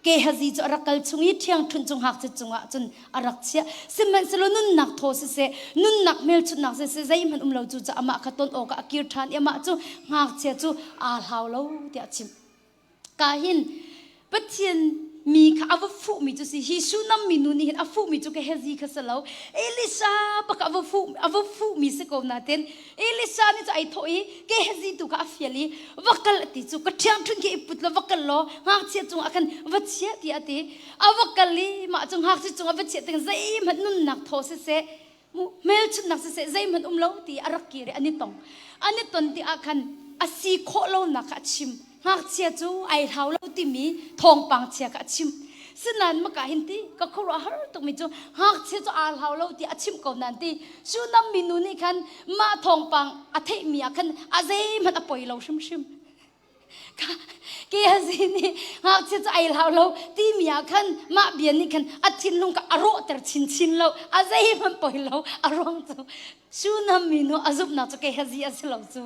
Gehazi cu a rak kal chung i ṭhiangṭhunh cu ngakchia cungah cun a rak chiah. Sihmanhsehlaw nunnak thaw siseh, nunnak hmelchunhnak siseh, zeihmanh um lo cu caah amah kha ton awkah a kir ṭhan i amah cu ngakchia cu aa hlau lo tiah a chimh. Ka hin Pathian mi kha a va fuhmi cu si hi Shunam mi nu nih hin a fuhmi cu Gehazi kha si lo Elisha bak a va fuh a va fuhmi si ko nain Elisha nih cu ai thawh i Gehazi tu kha a fial i va kal a ti cu ka ṭhiangṭhunh khi i put law va kal law ngakchia cungah khan va chia tiah a ti a va kal i mah cu ngakchia cungah va chiah tik zeihmanh nunnak thaw siseh hmelchunhnak siseh zeihmanh um lo ti a rak kir i an i tong an i ton ti ah khan a si khawh lonak kha a chim ngakchia cu ai hlau lo timi thawngpang chia kha a chim sinain maka hin ti ka khuaruah har tukmi cu ngakchia cu aa hlau lo ti a chim ko nan ti Sunam minu nih khan mah thawngpang a theihmi ah khan a zeihmanh a poi lo hrimhrim. Gehazi nih ngakchia cu ai hlau lo timi ah khan mah bia nih khan a thinlung kha a rawhter chinchin lo a zeihmanh poi lo a ruang cu Sunam minu a zumhnak cu Gehazi a si lo cu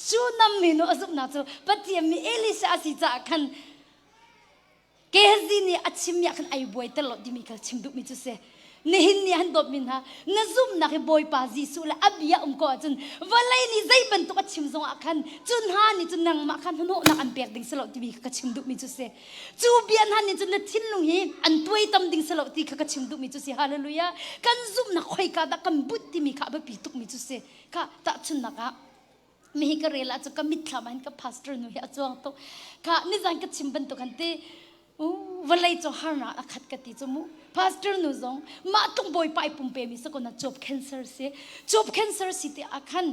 Sunam minu a zumhnak cu Pathian mi Elisha a si caah khan Gehazi nih a chimmi ah khan ai buai ter lo timi kha chim duhmi cu si. Nihin ni han dawtmi hna, na zumhnak hi Bawipa Jesuh le a bia um ko ahcun vawlei nih zei bantuk a chim zong ah khan cu hna nih cun nangmah khan hnawhnak an pek ding si lo timi kha ka chim duhmi cu si. Cu bia hna nih cun na thinlung hi an tuaitam ding si lo ti kha ka chim duhmi cu si. Hallelujah. Kan zumhnak khoika dah kan bunh timi kha a biapi tukmi cu si. Kha tahchunhnak ah mi ka rel ah cu ka mitthlam ah hin ka pastor nu hi a cuang tuk. Kha nizan ka chim bantuk han ti vawlei cu harnak a khat ka ti cu mu pastor nu zong mah tluk bawipa i pumpe mi sakon cuap cancer si cuap cancer si ti ah khan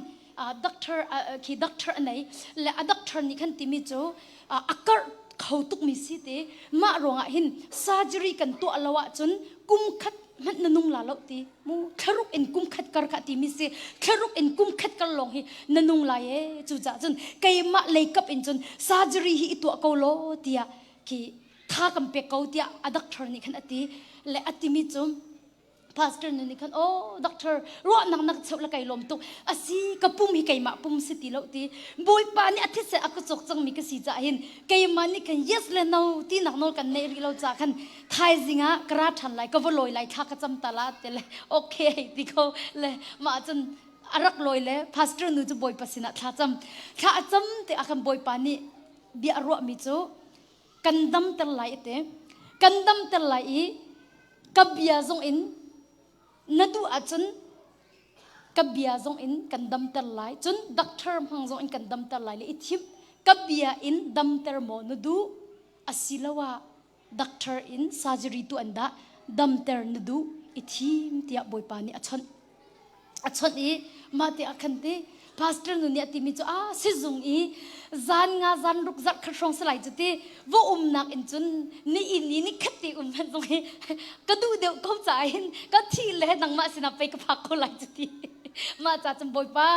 doctor khi doctor a nei le a doctor nih khan timi cu a karh kho tuk mi si ti mah ruangah hin surgery kan tuah lo ahcun kum khat hmanh na nung la lo ti mu thlaruk in kum khat kar kha timi si thlaruk in kum khat kar lawng hi na nung lai e cu cah cun keimah lei kap in cun surgery hi i tuah ko law tiah khi tha kan pek ko tiah a doctor nih khan a ti le a timi cu pastor nu nih khan oh doctor ruahnak nak cheuh la kai lawm tuk asi ka pum hi keimah pum si ti lo ti bawipa nih a thise a ka cawk cangmi ka si caah hin keimah nih khan yes le no ti nak nawl kan neih rih lo ca khan thaizing ah ka ra ṭhan lai ka va lawi lai thla ka cam ta la te le okay hei ti ko le mah cun a rak lawi le pastor nu cu bawipa sinah thla cam thla a cam te ah khan bawipa nih bia a ruahmi cu kan damter lai te kan damter lai i ka bia zong in na duh ahcun ka bia zong in kan damter lai cun doctor hmang zong in kan damter lai le i thim ka bia in damter maw na duh asiloah doctor in surgery tu an dah damter na duh i thim tiah bawipa nih a chawnh a chawnh i mah te ah khan ti pastor nu nih a timi cu a sizung i zan nga zan ruk zarh khat hrawng salai cu ti va umnak in cun ni in ni ni khat ti um hmanh zong hi ka duh deuh ko caah hin ka thi le nangmah sinah pei ka phak ko lai cu ti mah ca cun bawipa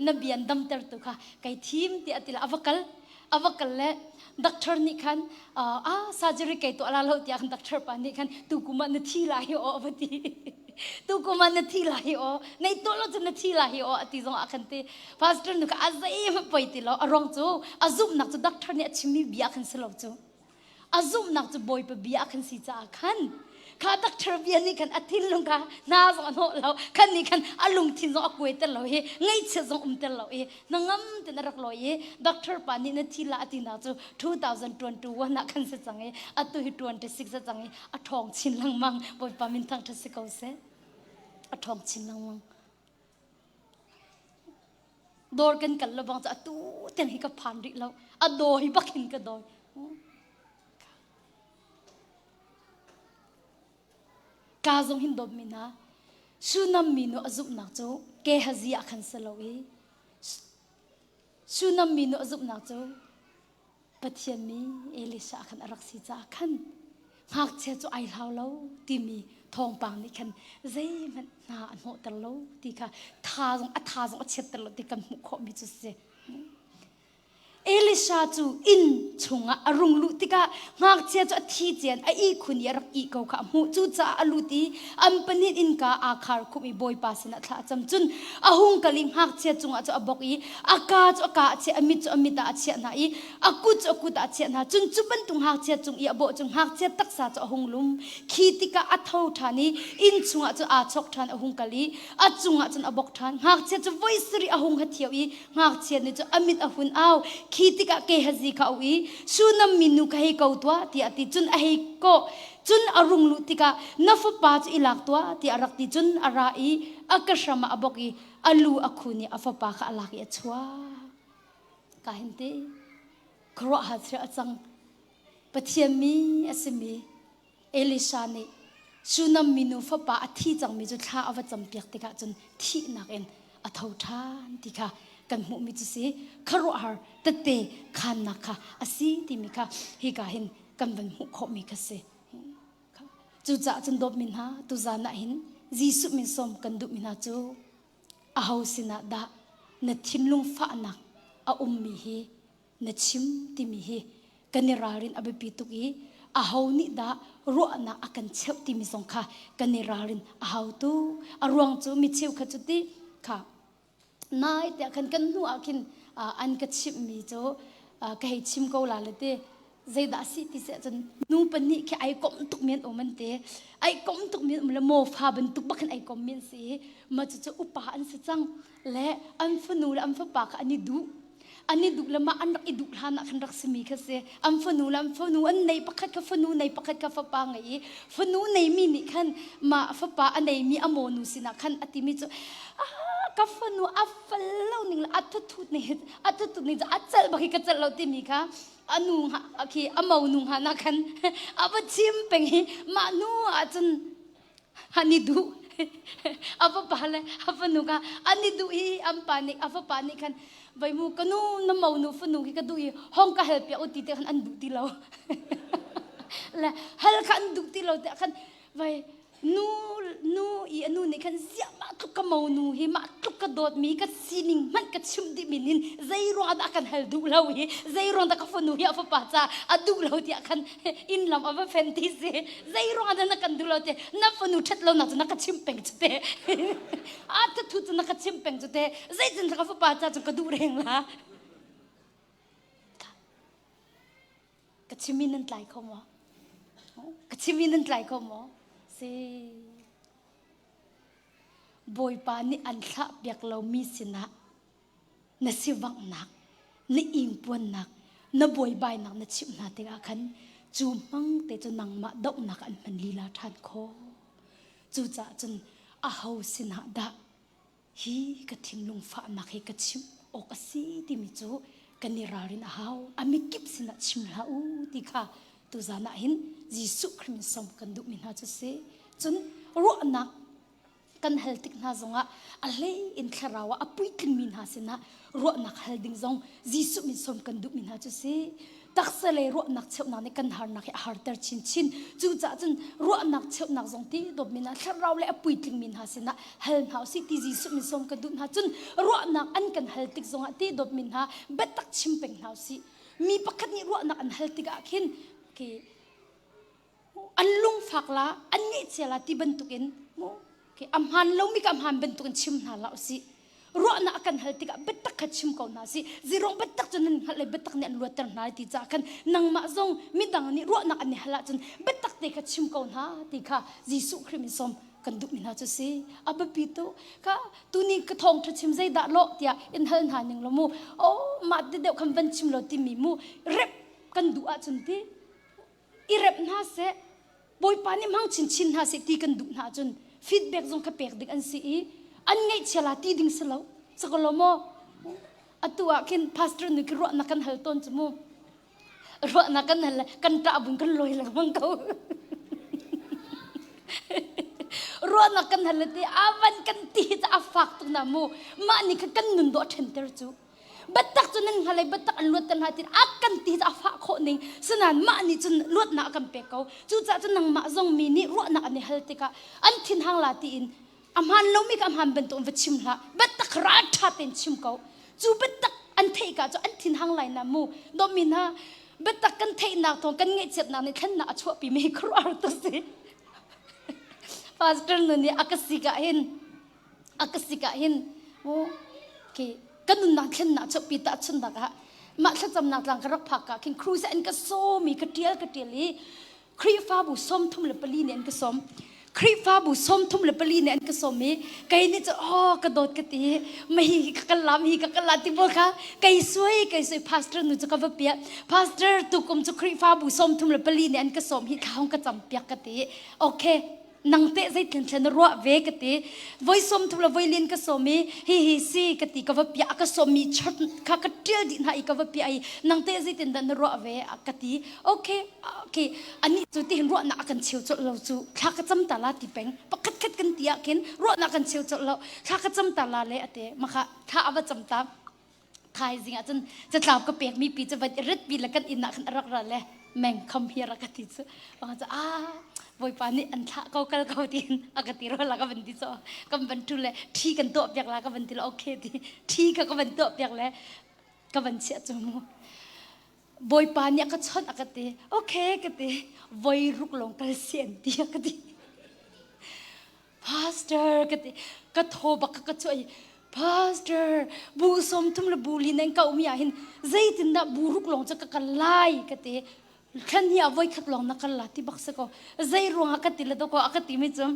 na bian damter tu kha kai thim tiah ti la a va kal a va kal le doctor nih khan ah surgery kai tuah la lo tiah khan doctor pa nih khan tu kum ah na thi lai aw a va ti tu kum ah na thi lai aw nei tuah lo cun na thi lai aw a ti zong ah khan ti pastor nu kha a zei poi ti lo a ruang cu a zumhnak cu doctor nih a chimmi bia khan si lo cu a zumhnak cu bawipa bia khan si caah khan kha doctor bia nih khan a thinlung kha hna zong a hnawh lo khan nih khan a lungthin zong a kuaiter lo hi ngaihchiat zong umter lo i hnangam ten a rak lawi i doctor pa nih na thi la a tinak cu 2021 ah khan si cang i atu hi 26 a cang i a ṭhawng chin lengmang bawipa min thangṭhat si ko seh a ṭhawng chin lengmang dawr kan kal lo bang cu atu tiang hi ka phan rih lo a dawi bakin ka dawi ka zong hin dawt mi hna Sunam minu a zumhnak cu Gehazi ah khan si lo i Sunam minu a zumhnak cu Pathian mi Elisha khan a rak si caah khan ngakchia cu ai hlau lo timi thawngpang nih khan zeihmanh hna a hnawhter lo ti kha tha zong a tha zong a chiatter lo ti kan hmuh khawhmi cu si. Elisha cu inn chungah a rung luh tikah ngakchia cu a thi cian a ihkhun i a rak ih ko kha a hmuh. Cucaah a lut i an pahnih innka aa khar khumh i Bawipa sinah thla a cam. Cun a hung kal i ngakchia cungah cu a bawk i a kaa cu a kaa a chiah, a mit cu a mit ah a chiah hna i a kut cu a kut ah a chiah hna. Cun cu bantuk ngakchia cung i a bawh cu ngakchia taksa cu a hung lum. Khi tikah a tho ṭhan i inn chungah cu aa chawk ṭhan, a hung kal i a cungah cun a bawk ṭhan. Ngakchia cu voi sarih a hung hathio i ngakchia nih cu a mit a hun au khi tikah Gehazi kha a i Sunam minu kha hei ko tuah tiah a ti cun a hei kawh cun a rung luh tikah na fapa cu i lak tuah tiah a rak ti cun a ra i a ka hram ah a bawk i a lu a khun i a fapa kha a lak i a chuak ka hin ti khuaruahhar thil a cang Pathian mi a simi Elisha nih Shunam minu fapa a thi cangmi cu thla a va campiak tikah cun thihnak in a tho ṭhan ti kha kan hmuhmi cu si khuaruahhar tette khannak kha a si timi kha hika hin kan van hmuh khawhmi kha si. Cucaah cun dawtmi hna tuzan ah hin Jesuh min sawm kan duhmi hna cu aho sinah dah na thinlung fahnak a ummi hi na chim timi hi kan i ralrin a biapi tuk i aho nih dah ruahnak a kan cheuh timi zong kha kan i ralrin a hau tu a ruang cu mi cheukhat cu ti kha nai tiah khan kan hnu ah khin an ka chimhmi cu ka hei chim ko la le ti. Zeidah a si ti si ahcun nu pahnih khi ai komh tuk mi an um an ti. Ai komh tuk mi an um le maw fa bantuk bak in ai kom mi an si i mah cucu upa an si cang le an fanu le an fapa kha an i duh. An i duh le mah an rak i duh hlan ah khan rak simi kha si. An fanu le an fanu an nei pakhat kha fanu nei pakhat kha fapa ngei i fanu neimi nih khan mah fapa a neimi a mawnu sinah khan a timi cu ah ka fanu a fal lo ning le a thuthut ning a thuthut ning cu a celh bak hi ka celh lo timi kha a nu khi a monu hnga na khan a va chim peng hi mah nu ah cun an i duh a fapa le a fanu kha an i duh i an pa nih a fapa nih khan vai mu ka nu na monu fanu khi ka duh i hong ka hel piak u ti te khan an duh ti lo le hal kha an duh ti lo te khan vai nu nu i a nu nih khan ziah mah tluk ka monu hi mah tluk ka dawtmi ka sining hmanh ka chimh dih min hin zei ruang dah kan hal duh lo hi zei ruang dah ka fanu hi a fapa ca a duh lo tiah khan inn lam a va fen ti si zei ruang dah na kan duh lo te na fanu ṭhat lo nak cu na ka chimh peng cu te a thu cu na ka chimh peng cu te zeitin ka fapa ca cu ka duh reng la Ka chim in nan tlai kho maw? Ka chim in nan tlai kho maw? Si. Bawipa nih an thlah piak lomi sinah na sivanghnak, na ingpuannak, na buaibainak na chimh hna tikah khan cu hmang te cu nangmah dohnak an hman lila ṭhan khawh. Cucaah cun aho sinah dah Hi ka thinlung fahnak hi ka chimh awk a si timi cu kan i ralrin a hau. A mikip sinah chim hlah u ti kha tuzan ah hin Jesuh Khrih min sawm kan duhmi hna cu si. Cun ruahnak kan hal tik hna zongah a hlei in thlarau ah a puitlingmi hna sinah ruahnak hal ding zong Jesuh min sawm kan duhmi hna cu si. Taksa le ruahnak cheuhnak nih kan harnak hi a harter chinchin. Cucaah cun ruahnak cheuhnak zong ti dawtmi hna thlarau le a puitlingmi hna sinah hal hna usih ti Jesuh min sawm ka duh hna. Cun ruahnak an kan hal tik zongah ti dawtmi hna biatak chim peng hna usih. Mi pakhat nih ruahnak an hal tikah khin khi an lungfak la an ngaihchia la ti bantukin mu a hmaan lomi ka hmaan bantukin chim hna la usih ruahnak a kan hal tikah biatak kha chim ko hna sih zirong biatak cu nan hngalh le biatak nih an luatter hna ti caah khan nangmah zong midang nih ruahnak an i hal ahcun biatak te kha chim ko hna ti kha Jesuh Khrih min sawm kan duhmi hna cu si a biapi tu ka tuni ka thawng ṭha chim zeidah lawh tiah in hal hna ning lo mu oh mah ti deuh khan van chim lo timi mu rep kan duh ahcun ti i rep hna seh Bawipa nih hmang chinchin hna seh ti kan duh hna ahcun feedback zong kha pek ding an si i an ngaihchia la ti ding si lo sakolo maw atu ah khin pastor nu khi ruahnak kan hal tawn cu mu ruahnak kan hal le kan ṭah bun kan lawi lengmang ko ruahnak kan hal le ti avan kan ti ca a fak tuk na mu mah nih kha kan nun dawh ṭhenter cu Biatak cu nan hngal i biatak an luatter hna tin a kan ti a fah khawh ning sinain mah nih cun luatnak a kan pek ko cucaah cun nangmah zong mi nih ruahnak an i hal tikah an thinhang la tiin a hmaan lomi ka hmaan bantuk in va chim hlah biatak ralṭha tein chim ko cu biatak an theih ka cu an thinhang lai na mu dawmi hna biatak kan theihnak thawng kan ngaihchiatnak nih thlennak a chuahpi mi khuaruahhar tu si pastor nu nih a ka sik ah hin a ka sik ah hin okay ka nunnak thlennak chuahpi tahchunhnak ah mah thlacamnak tlang ka rak phak ka khin cruise an ka sawm i ka tial ka tial i Khrihfabu 34 nih an ka sawm Khrihfabu 34 nih an ka sawm i kei nih cu oh ka dawt ka ti ma hi ka kal lam hi ka kal la ti bol kha kei suai kei suai pastor nu cu ka va piah pastor tukum cu Khrihfabu 34 nih an ka sawm hi thla hong ka cam piak ka ti okay nang teh zeitin thlen na ruah ve ka ti voi som thum le voi lin ka som i hi hi si ka ti ka va pia ka som mi chot kha ka tial dih hna i ka va pia i nang teh zeitin dah na ruah ve ka ti okay okay ani cu ti hin ruahnak a kan cheu colh lo cu thla ka cam ta la ti peng pakhat khat kan ti ah khin ruahnak kan cheu colh lo thla ka cam ta la le ate maka thla a va cam ta thaizing ah cun catlap ka pek mi pi cu van i rit pi le kan inn ah khan a rak ra le meng kham hi rak ka ti cu ka cu ah bawipa nih an thlah ko kal ko tiin a ka ti ro la ka van ti so kan van tu le thi kan tuah piak la ka van ti le okay ti thi kha ka van tuah piak le ka van chiah cu mu bawipa nih a ka chawnh a ka ti okay ka ti voi ruk lawng kal si an ti a ka ti Pastor ka ti ka thaw bak ka chuah i Pastor bu som thum le bu li nan ka um ah hin zeitindah bu ruk lawng cu ka kal lai ka ti. Thlan hi a voi khat lawng na kal la ti bak si ko. Zei ruangah ka ti le to ko a ka ti mi cu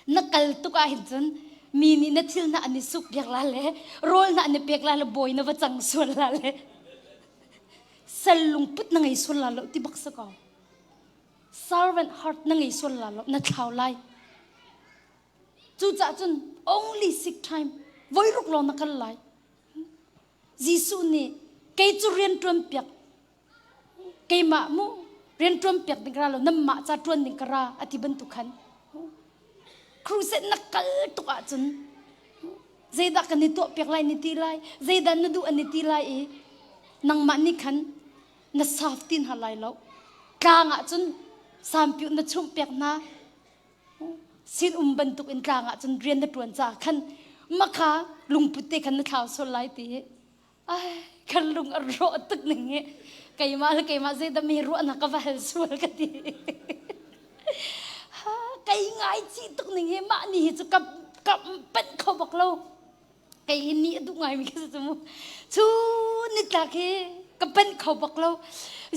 na kal tuk ah hin cun mi nih na thil na an i suk piak la le rawl na an i pek la le bawi na va cang sual la le sal lungput na ngei sual la lo ti bak si ko. Servant heart na ngei sual la lo na thlau lai. Cucaah cun only sick time voi ruk lawng na kal lai. Jesuh nih kei cu rian ṭuan piak keimah mu rian ṭuan piak ding ka ra lo nanmah ca ṭuan ding ka ra a ti bantuk khan crusade na kal tuk ahcun zeidah kan i tuah piak lai ni ti lai zeidah na duh an i ti lai i nangmah nih khan na saf ti hna lai lo tlang ah cun sampiu na chumh piak hna sin um bantuk in tlang ah cun rian na ṭuan caah khan makha lungput te khan na thlau sual lai ti hi ai kan lung a rawh tuk ning hi keimah le keimah zeidah mi ruahnak ka va hal sual ka ti kei ngai chih tuk ning hi mah ni hi cu ka ka panh kho bak lo kei hi ni a duh ngai mi ka si cu mu cu nitlak hi ka panh kho bak lo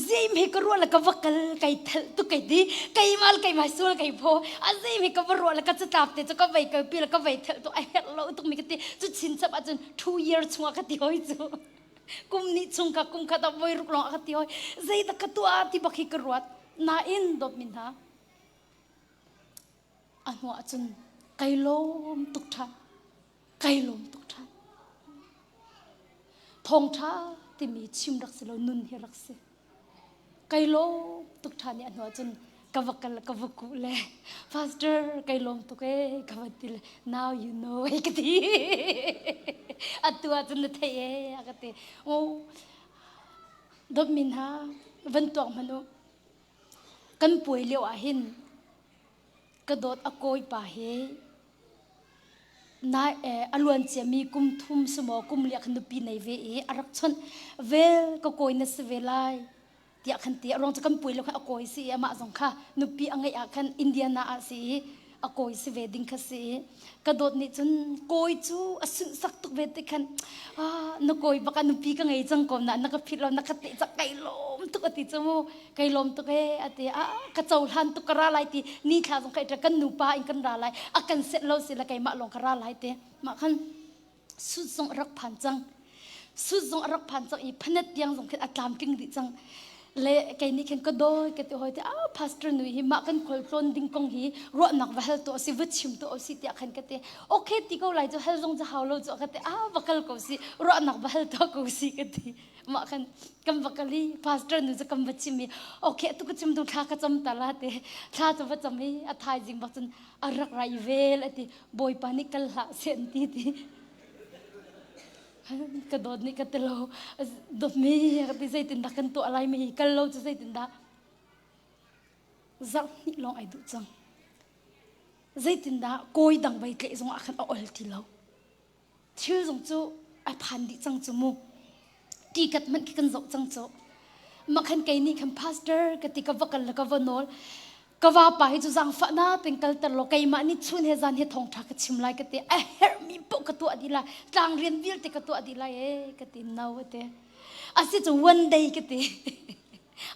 zeim he ka ruah le ka va kal kai thelh tuk kai ti keimah le keimah sual kai phaw a zeim he ka va ruah le ka catlap te cu ka vei kal pi le ka vei thelh tuk a herh lo tuk mi ka ti cu chin chap ahcun two year chungah ka ti hoi cu kum nih chung ka kum khat ah voi ruk lawng ah ka ti hoi zeidah ka tuah ti bak hi ka ruat nain dawt min hna a hnuah cun kai lawm tuk ṭhan kai lawm tuk ṭhan thawngṭha timi chim rak si lo nun hi rak si kai lawm tuk ṭhan i a hnuah cun ka va kal ka va kuh le pastor kai lawm tuk e ka va ti le now you know e ka ti atu ah cun na theih e a ka ti o dawt min ha van tuak hmanh u kan puai lio ah hin ka dawt a kawi pa hi na a luan ciami kum thum sumaw kum liak nupi nei ve i a rak chawnh vel ka kawi na si ve lai tiah khan ti a ruang cu kan puai lo khan a kawi si i amah zong kha nupi a ngeih ah khan Indiana ah si i a kawi si ve ding kha si i ka dawt nih cun kawi cu a sunhsak tuk ve ti khan ah na kawi bak ah nupi ka ngei cang ko na na ka phit lo na ka teh cak kai lawm tuk a ti cu mu kai lawm tuk e a ti ah ka cohlan tuk ka ra lai ti ni thla zong kai kan nupa in kan ra lai a kan set lo si la keimah lawng ka ra lai te mah khan sut zong a rak phan cang sut zong a rak phan cang i phanet tiang zong khin a tlamtling dih cang le kei nih khin ka dawi ka ti hoi te ah pastor nui hi mah kan khual tlawn ding kong hi ruahnak va hal to si va chim to si tiah khan ka ti okay ti ko lai cu hal zong cu hau lo cu ka ti ah va kal ko si ruahnak va hal to ko si ka ti mah khan kan va kal i pastor nu cu kan va chim i okay tu ka chim tu thla ka cam ta la te thla cu va cam i a thaizing bak cun a rak rai vel ati bawipa nih kal hlah seh an ti ti ka dawt nih ka ti lo dawtmi ka ti zeitindah kan tuah lai mi kal lo cu zeitindah zarh hnih lawng ai duh cang zeitindah kawi dang vai tleh zong ah khan a ol ti lo thil zong cu a phan dih cang cu mu tikat hmanh khi kan zoh cang cu mah khan kei nih khan pastor ka ti ka va kal le ka va nawl ka vapa hi cu zaangfah na ten kalter law keimah nih chun he zan he thawngṭha ka chim lai ka ti a herhmi paoh ka tuah dih lai tlang rian vialte ka tuah dih lai e ka ti no ate asi cu one day ka ti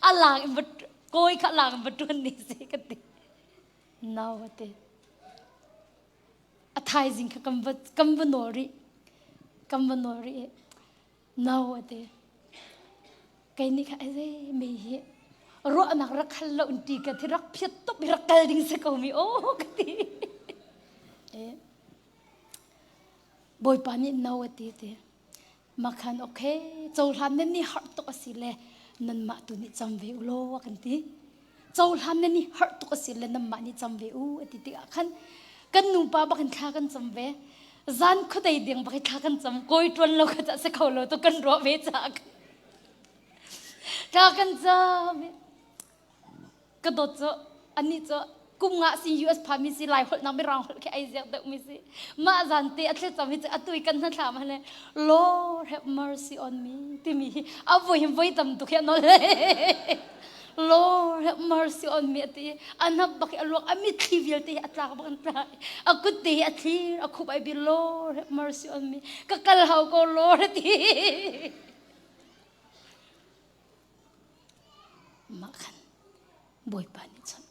a lang in va kawi kha lang in va ṭuan ni si ka ti no ate a thaizing kha kan va kan va nawl rih kan va nawl rih i no a ti kei nih kha ai mi hi ruahnak rak hal lo in ti ka thi rak phiat tuk i rak kal ding si ko mi aw ka ti bawipa nih no a ti ti Makhan okay cohlan nan ni harh tuk a si le nanmah tu nih cam ve u law a kan ti. Cohlan nan ni harh tuk a si le nanmah nih cam ve u a ti tikah khan kan nupa bak in thla kan cam ve. Zan khuadei ding bak i thla kan cam kawi ṭuan lo kha cah si kho lo tu kan ruah ve caah thla kan cam. Ka dawt cu anih cu kum nga si US phan mi si lai holh nak mirang holh khi ai ziak deuh mi si mah zan te a thlacam hi cu atu i kan hnathlam ah le Lord have mercy on me timi hi a voi hin voi tam tuk hi a nol Lord have mercy on me ati a hnap bak hi a luak a mitthli vialte hi a tlak bak an tla a kut te hi a thlir a khup ai bi Lord have mercy on me ka kal hau ko Lord ati. Mah khan Bawipa nih cun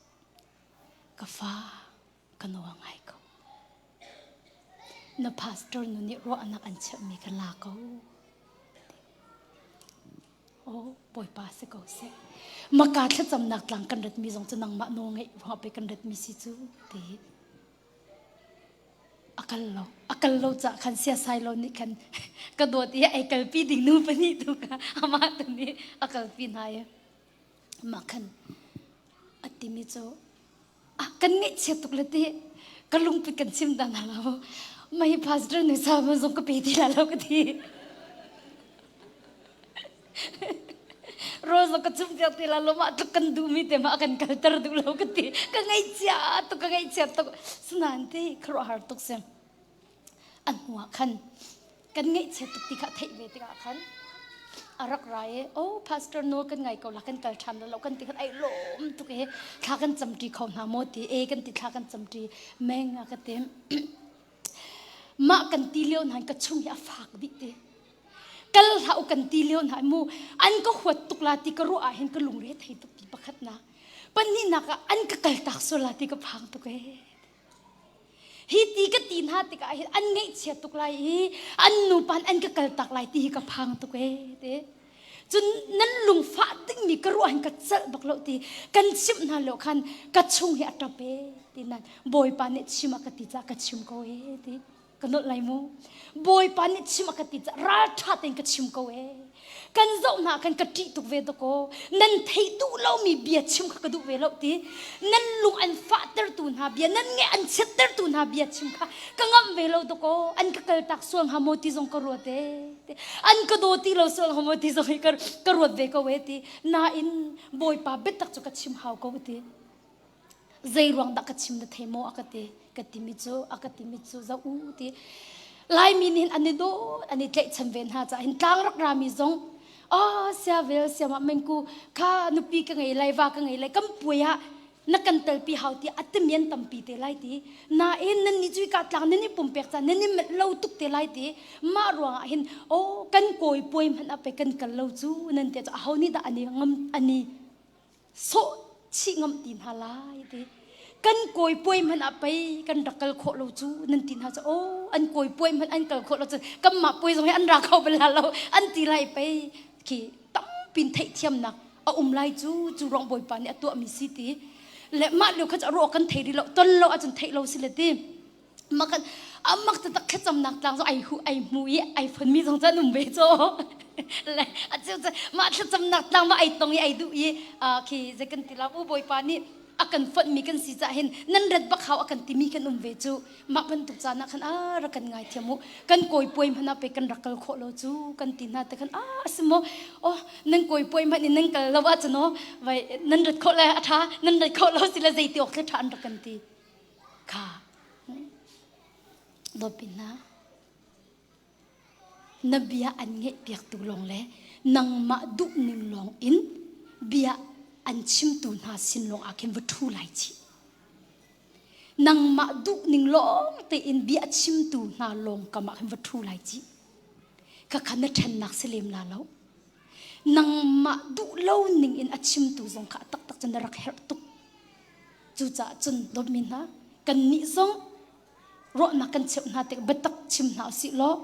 ka fa ka nawl ngai ko. Na pastor nu nih ruahnak an cheuhmi ka la ko. Oh, Bawipa si ko seh. Maka thlacamnak tlang kan ratmi zong cu nangmah nawl ngeih ruangah pei kan ratmi si cu ti. A kal lo. A kal lo cah khan siasai lo nih khan ka dawt i ai kalpi ding nu pahnih tu kha amah tu nih a kalpi hna i mah khan a timi cu ah kan ngaihchia tuk le ti ka lungput kan chim ta hna lo mah hi pastor nu sa ma zong ka pe ti la lo ka ti Rose ka chum piak ti la lo mah tluk kan duh mi te ma kan kalter duh lo ka ti ka ngaihchia tuk ka ngaihchia tuk sunan ti khuaruahhar tuk si an hnuah khan kan ngaihchia tuk ti kha theih ve tikah khan a rak ra i oh pastor no kan ngai ko la kan kal ṭhan lo kan ti khan ai lawm tuk i thla kan camṭi kho hna maw ti e kan ti thla kan camṭi meng a ka ti mah kan ti lio hna ka chung hi a fak dih ti kal hlah u kan ti lio hna mu an ka huat tuk la ti ka ruah ah hin ka lungre thei tuk ti pakhat na pahnihnak ah an ka kal tak sual la ti ka phang tuk ee Hi ti ka ti hna tikah hin an ngaihchia tuk lai i an nupa an ka kaltak lai ti hi ka phang tuk ee ti. Cun nan lungfah dingmi ka ruah hin ka celh bak lo ti kan chimh hna lo khan ka chung hi a ṭap ee ti nan Bawipa nih chim a ka ti caah ka chim ko ee ti. Ka nolh lai mu. Bawipa nih chim a ka ti caah ralṭha tein ka chim ko ee. Kan zoh hna khan ka ṭih tuk ve dakaw. Nan theih duh lomi bia chim kha ka duh ve lo ti. Nan lung an fahtertu hna bia, nan nge an chiattertu hna bia chim kha ka ngamh ve lo dakaw. An ka kaltak sual hnga maw ti zong ka ruat ee. An ka daw ti lo sual hnga maw ti zong hi ka ruat ve ko ee ti. Nain Bawipa biatak cu ka chim hau ko ti. Zei ruang dah ka chim na thei maw a ka ti. Ka timi cu a ka timi cu zoh u ti. Laimi nih hin an i dawt an i tlaihchan ve hna caah hin tlang rak rami zong oh sia vel sia ma mengku kha nupi ka ngei lai va ka ngei lai kan puai ah na kan telpi hau ti a timi an tampi te lai ti nain nan nih cu ka tlang nan i pumpek ca nan i melh lo tuk te lai ti mah ruangah hin oh kan kawi puai hmanh a pe kan kal lo cu nan te cu aho nih dah ani ngam ani sawh chih ngam ti hna lai ti kan kawi puai hmanh ah pei kan rak kal khawh lo cu nan ti hna cu oh an kawi puai hmanh an kal khawh lo cu kanmah puai zong hi an ra kho bal lo an ti lai pei khi tampin theihthiamnak a um lai cu cu ruang bawipa nih a tuahmi si ti le mah lio kha cu a ruah kan thei rih lo ton lo ahcun theih lo si le ti makan amak taktak thlacamnak tlang zong ai hu ai hmu i ai phon mi zong cu an um ve cho le a cu mah thlacamnak tlang ma ai tong i ai duh i khi zei kan ti la u bawipa nih a kan fonh mi kan si cah hin nan rat bak hau a kan timi kan um ve cu mah bantuk caan ah khan a rak kan ngai thiam u kan kawi puai hmanh ah pe kan rak kal khawh lo cu kan ti hna te khan a asi maw oh nan kawi puai hmanh in nan kal lo ah cun vai nan rat khawh le a tha nan rat khawh lo si le zei ti awk tle tha an rak kan ti Kha dawtpi hna, na bia an ngaihpiaktu lawng le nangmah duhning lawng in bia an chimtu hna sin lawng ah khin va ṭhu lai chih. Nangmah duhning lawng tein bia chimtu hna lawng kam ah khin va ṭhu lai chih. Khakha na ṭhennak si lem la lo. Nangmah duh lo ning in a chimtu zong kha a taktak cun na rak herh tuk. Cucaah cun dawtmi hna, kannih zong ruahnak kan cheuh hna tik biatak chim hna usih law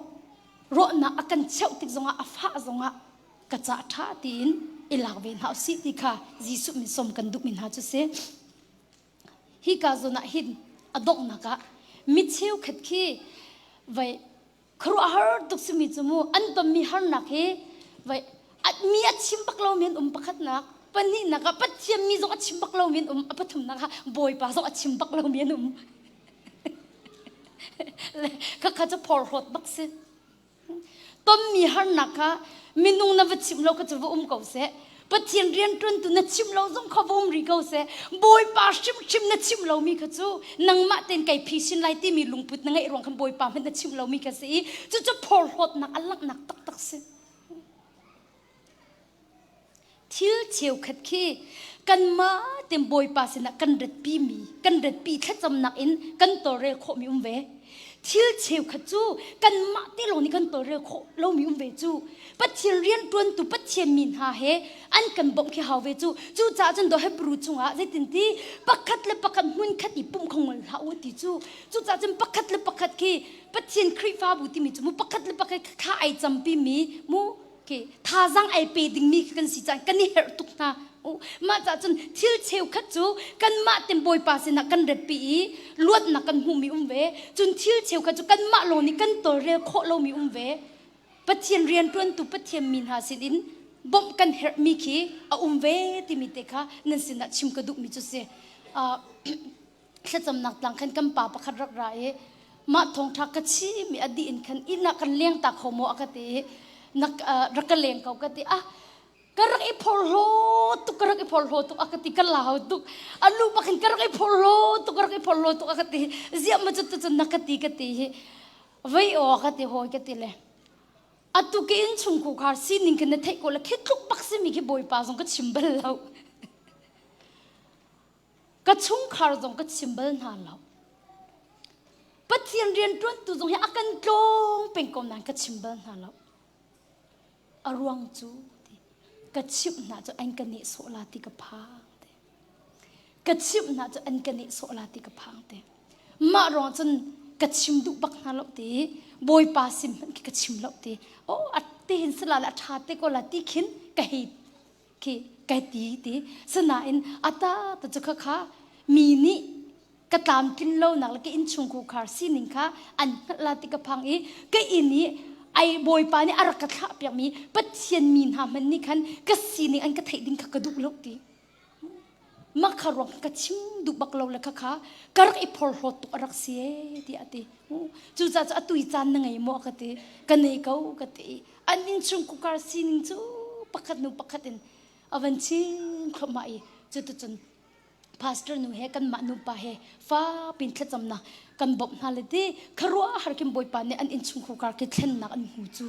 ruahnak a kan cheuh tik zongah a fah zongah ka ca ṭha tiin i lak ve hna usih ti kha Jesuh min sawm kan duhmi hna cu si. Hika zawn ah hin a donghnak ah mi cheukhat khi vai khuaruahhar tuk simi cu mu an tonmi harnak hi vai mi a chim bak lomi an um pakhatnak pahnihnak ah Pathian mi zong a chim bak lomi an um a pathumnak ah Bawipa zong a chim bak lomi an um khakha cu phorhlawt bak si tonmi harnak kha minung na va chim lo kha cu va um ko seh Pathian rianṭuantu na chim lo zong kha va um rih ko seh. Bawipa hrimhrim na chim lomi kha cu nangmah tein kai phisin lai timi lungput na ngeih ruang khan Bawipa hmanh na chim lomi kha si i cucu phorhlawtnak a langhnak taktak si. Thil cheukhat khi kanmah tein Bawipa sinah kan ratpimi, kan ratpi thlacamnak in kan tawlrel khawhmi um ve. Thil cheukhat cu kanmah te lawng nih kan tawlrel khawh lomi um ve cu. Pathian rianṭuantu Pathian mi hna he an kan bawmh khi hau ve cu. Cucaah cun do Hebrew chungah zeitinti pakhat le pakhat hmunkhat i pumh kho ngol hlah u ti cu. Cucaah cun pakhat le pakhat khi Pathian Khrihfabu timi cu mu pakhat le pakhat thla ai campi mi mu khi thazaang ai pe dingmi khi kan si caan kan i herh tuk hna. Mah cah cun thil cheukhat cu kanmah ten Bawipa sinah kan retpi i luatnak kan hmuhmi um ve. Cun thil cheukhat cu kanmah lawng nih kan tawlrel khawh lomi um ve. Pathian rianṭuantu Pathian mi hna sinin bawmh kan herhmi khi a um ve timi te kha nan sinah chim ka duhmi cu si. Thlacamnak tlang khan kan pa pakhat rak ra i mah thawngṭha ka chim i a dih in khan inn ah kan leng ta kho maw a ka ti i na rak ka leng ko ka ti ah ka rak i phorhlaw tuk ka rak i phorhlaw tuk a ka ti ka lau tuk a lu bak in ka rak i phorhlaw tuk ka rak i phorhlaw tuk a ka ti ziah ma cu tu na ka ti ka ti hi vei aw ka ti hawi ka ti le atu ke in chung khar sining khin na theih ko le khi tluk bak simi khi bawipa zong ka chim bal lo Ka chungkhar zong ka chim bal hna lo. Pathian rianṭuantu zong hi a kan tlawng peng ko nain ka chim bal hna lo. A ruang cu ti ka chimh hna cu an ka nehsawh la ti ka phang te. Ka chimh hna cu an ka nehsawh la ti ka phang te. Mah ruang cun ka chim duh bak hna lo ti Bawipa sin hmanh khi ka chim lo ti. Oh a te hin sala le a ṭha te ko la ti khin ka hei khi kai ti ti sinain ata ta cu kha mi nih ka tlamtlin lonak le ka innchung khar sining kha an hngalh la ti ka phang i ka inn i ai bawipa nih a rak ka thlah piakmi pathian mi hna hmanh nih khan ka sining an ka theih ding kha ka duh lo ti mah kha ruang ka chim duh bak lo le kha kha ka rak i phorhlawt tuk a rak si e tiah a ti cucaah cu atu i caan na ngei maw ka ti ka nei ko ka ti an innchung kukar sining cu pakhat hnu pakhat in a van chim thluahmah i cuticun pastor nu he kanmah nupa he fa pin thlacamnak kan bawmh hna le ti kharuah har khin bawipa nih an innchung khukar khi thlennak an hmu cu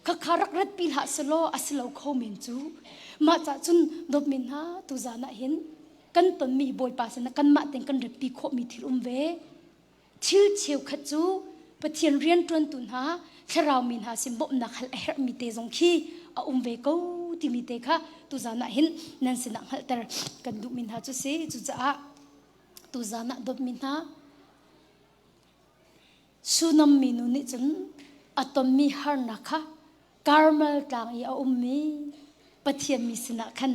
khakha rak rat pi hlah selaw a si lo kho men cu mah cah cun dawtmi hna tuzan ah hin kan tonmi bawipa sinah kanmah ten kan ratpi khawhmi thil um ve Thil cheukhat cu Pathian rianṭuantu hna, thlarau mi hna sin bawmhnak hal a herhmi te zong khi a um ve ko timi te kha tuzan ah hin nan sinah hngalhter kan duhmi hna cu si. Cucaah tuzan ah dawtmi hna, Sunam minu nih cun a tonmi harnak kha Karmel tlang i a ummi Pathian mi sinah khan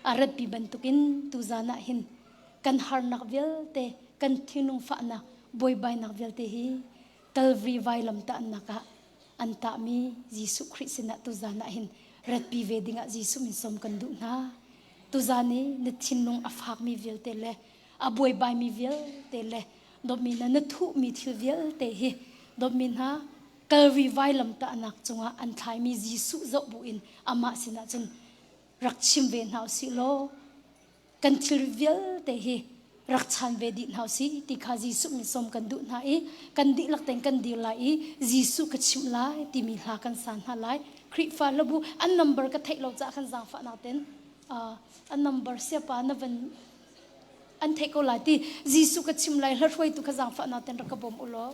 a ratpi bantukin tuzan ah hin kan harnak vialte, kan thinlung fahnak, buaibainak vialte hi Calvary vailamtahnak ah an tahmi Jesuh Khrih sinah tuzan ah hin ratpi ve dingah Jesuh min sawm kan duh hna. Tuzan i na thinlung a fakmi vialte le a buaibaimi vialte le dawtmi hna na thuhmi thil vialte hi dawtmi hna Calvary vailamtahnak cungah an thlaimi Jesuh zoh buin amah sinah cun rak chim ve hna usih law kan thil vialte hi rak chan ve dih hna usih ti kha Jesuh min sawm kan duh hna i kan dihlak tein kan dir lai i Jesuh ka chimh lai timi hla kan sa hna lai. Khrihfa hlabu an number ka theih lo caah khan zaangfahnak ten an number siapa na van an theih ko lai ti Jesuh ka chim lai hla hruaitu kha zaangfahnak ten rak ka bawm u law.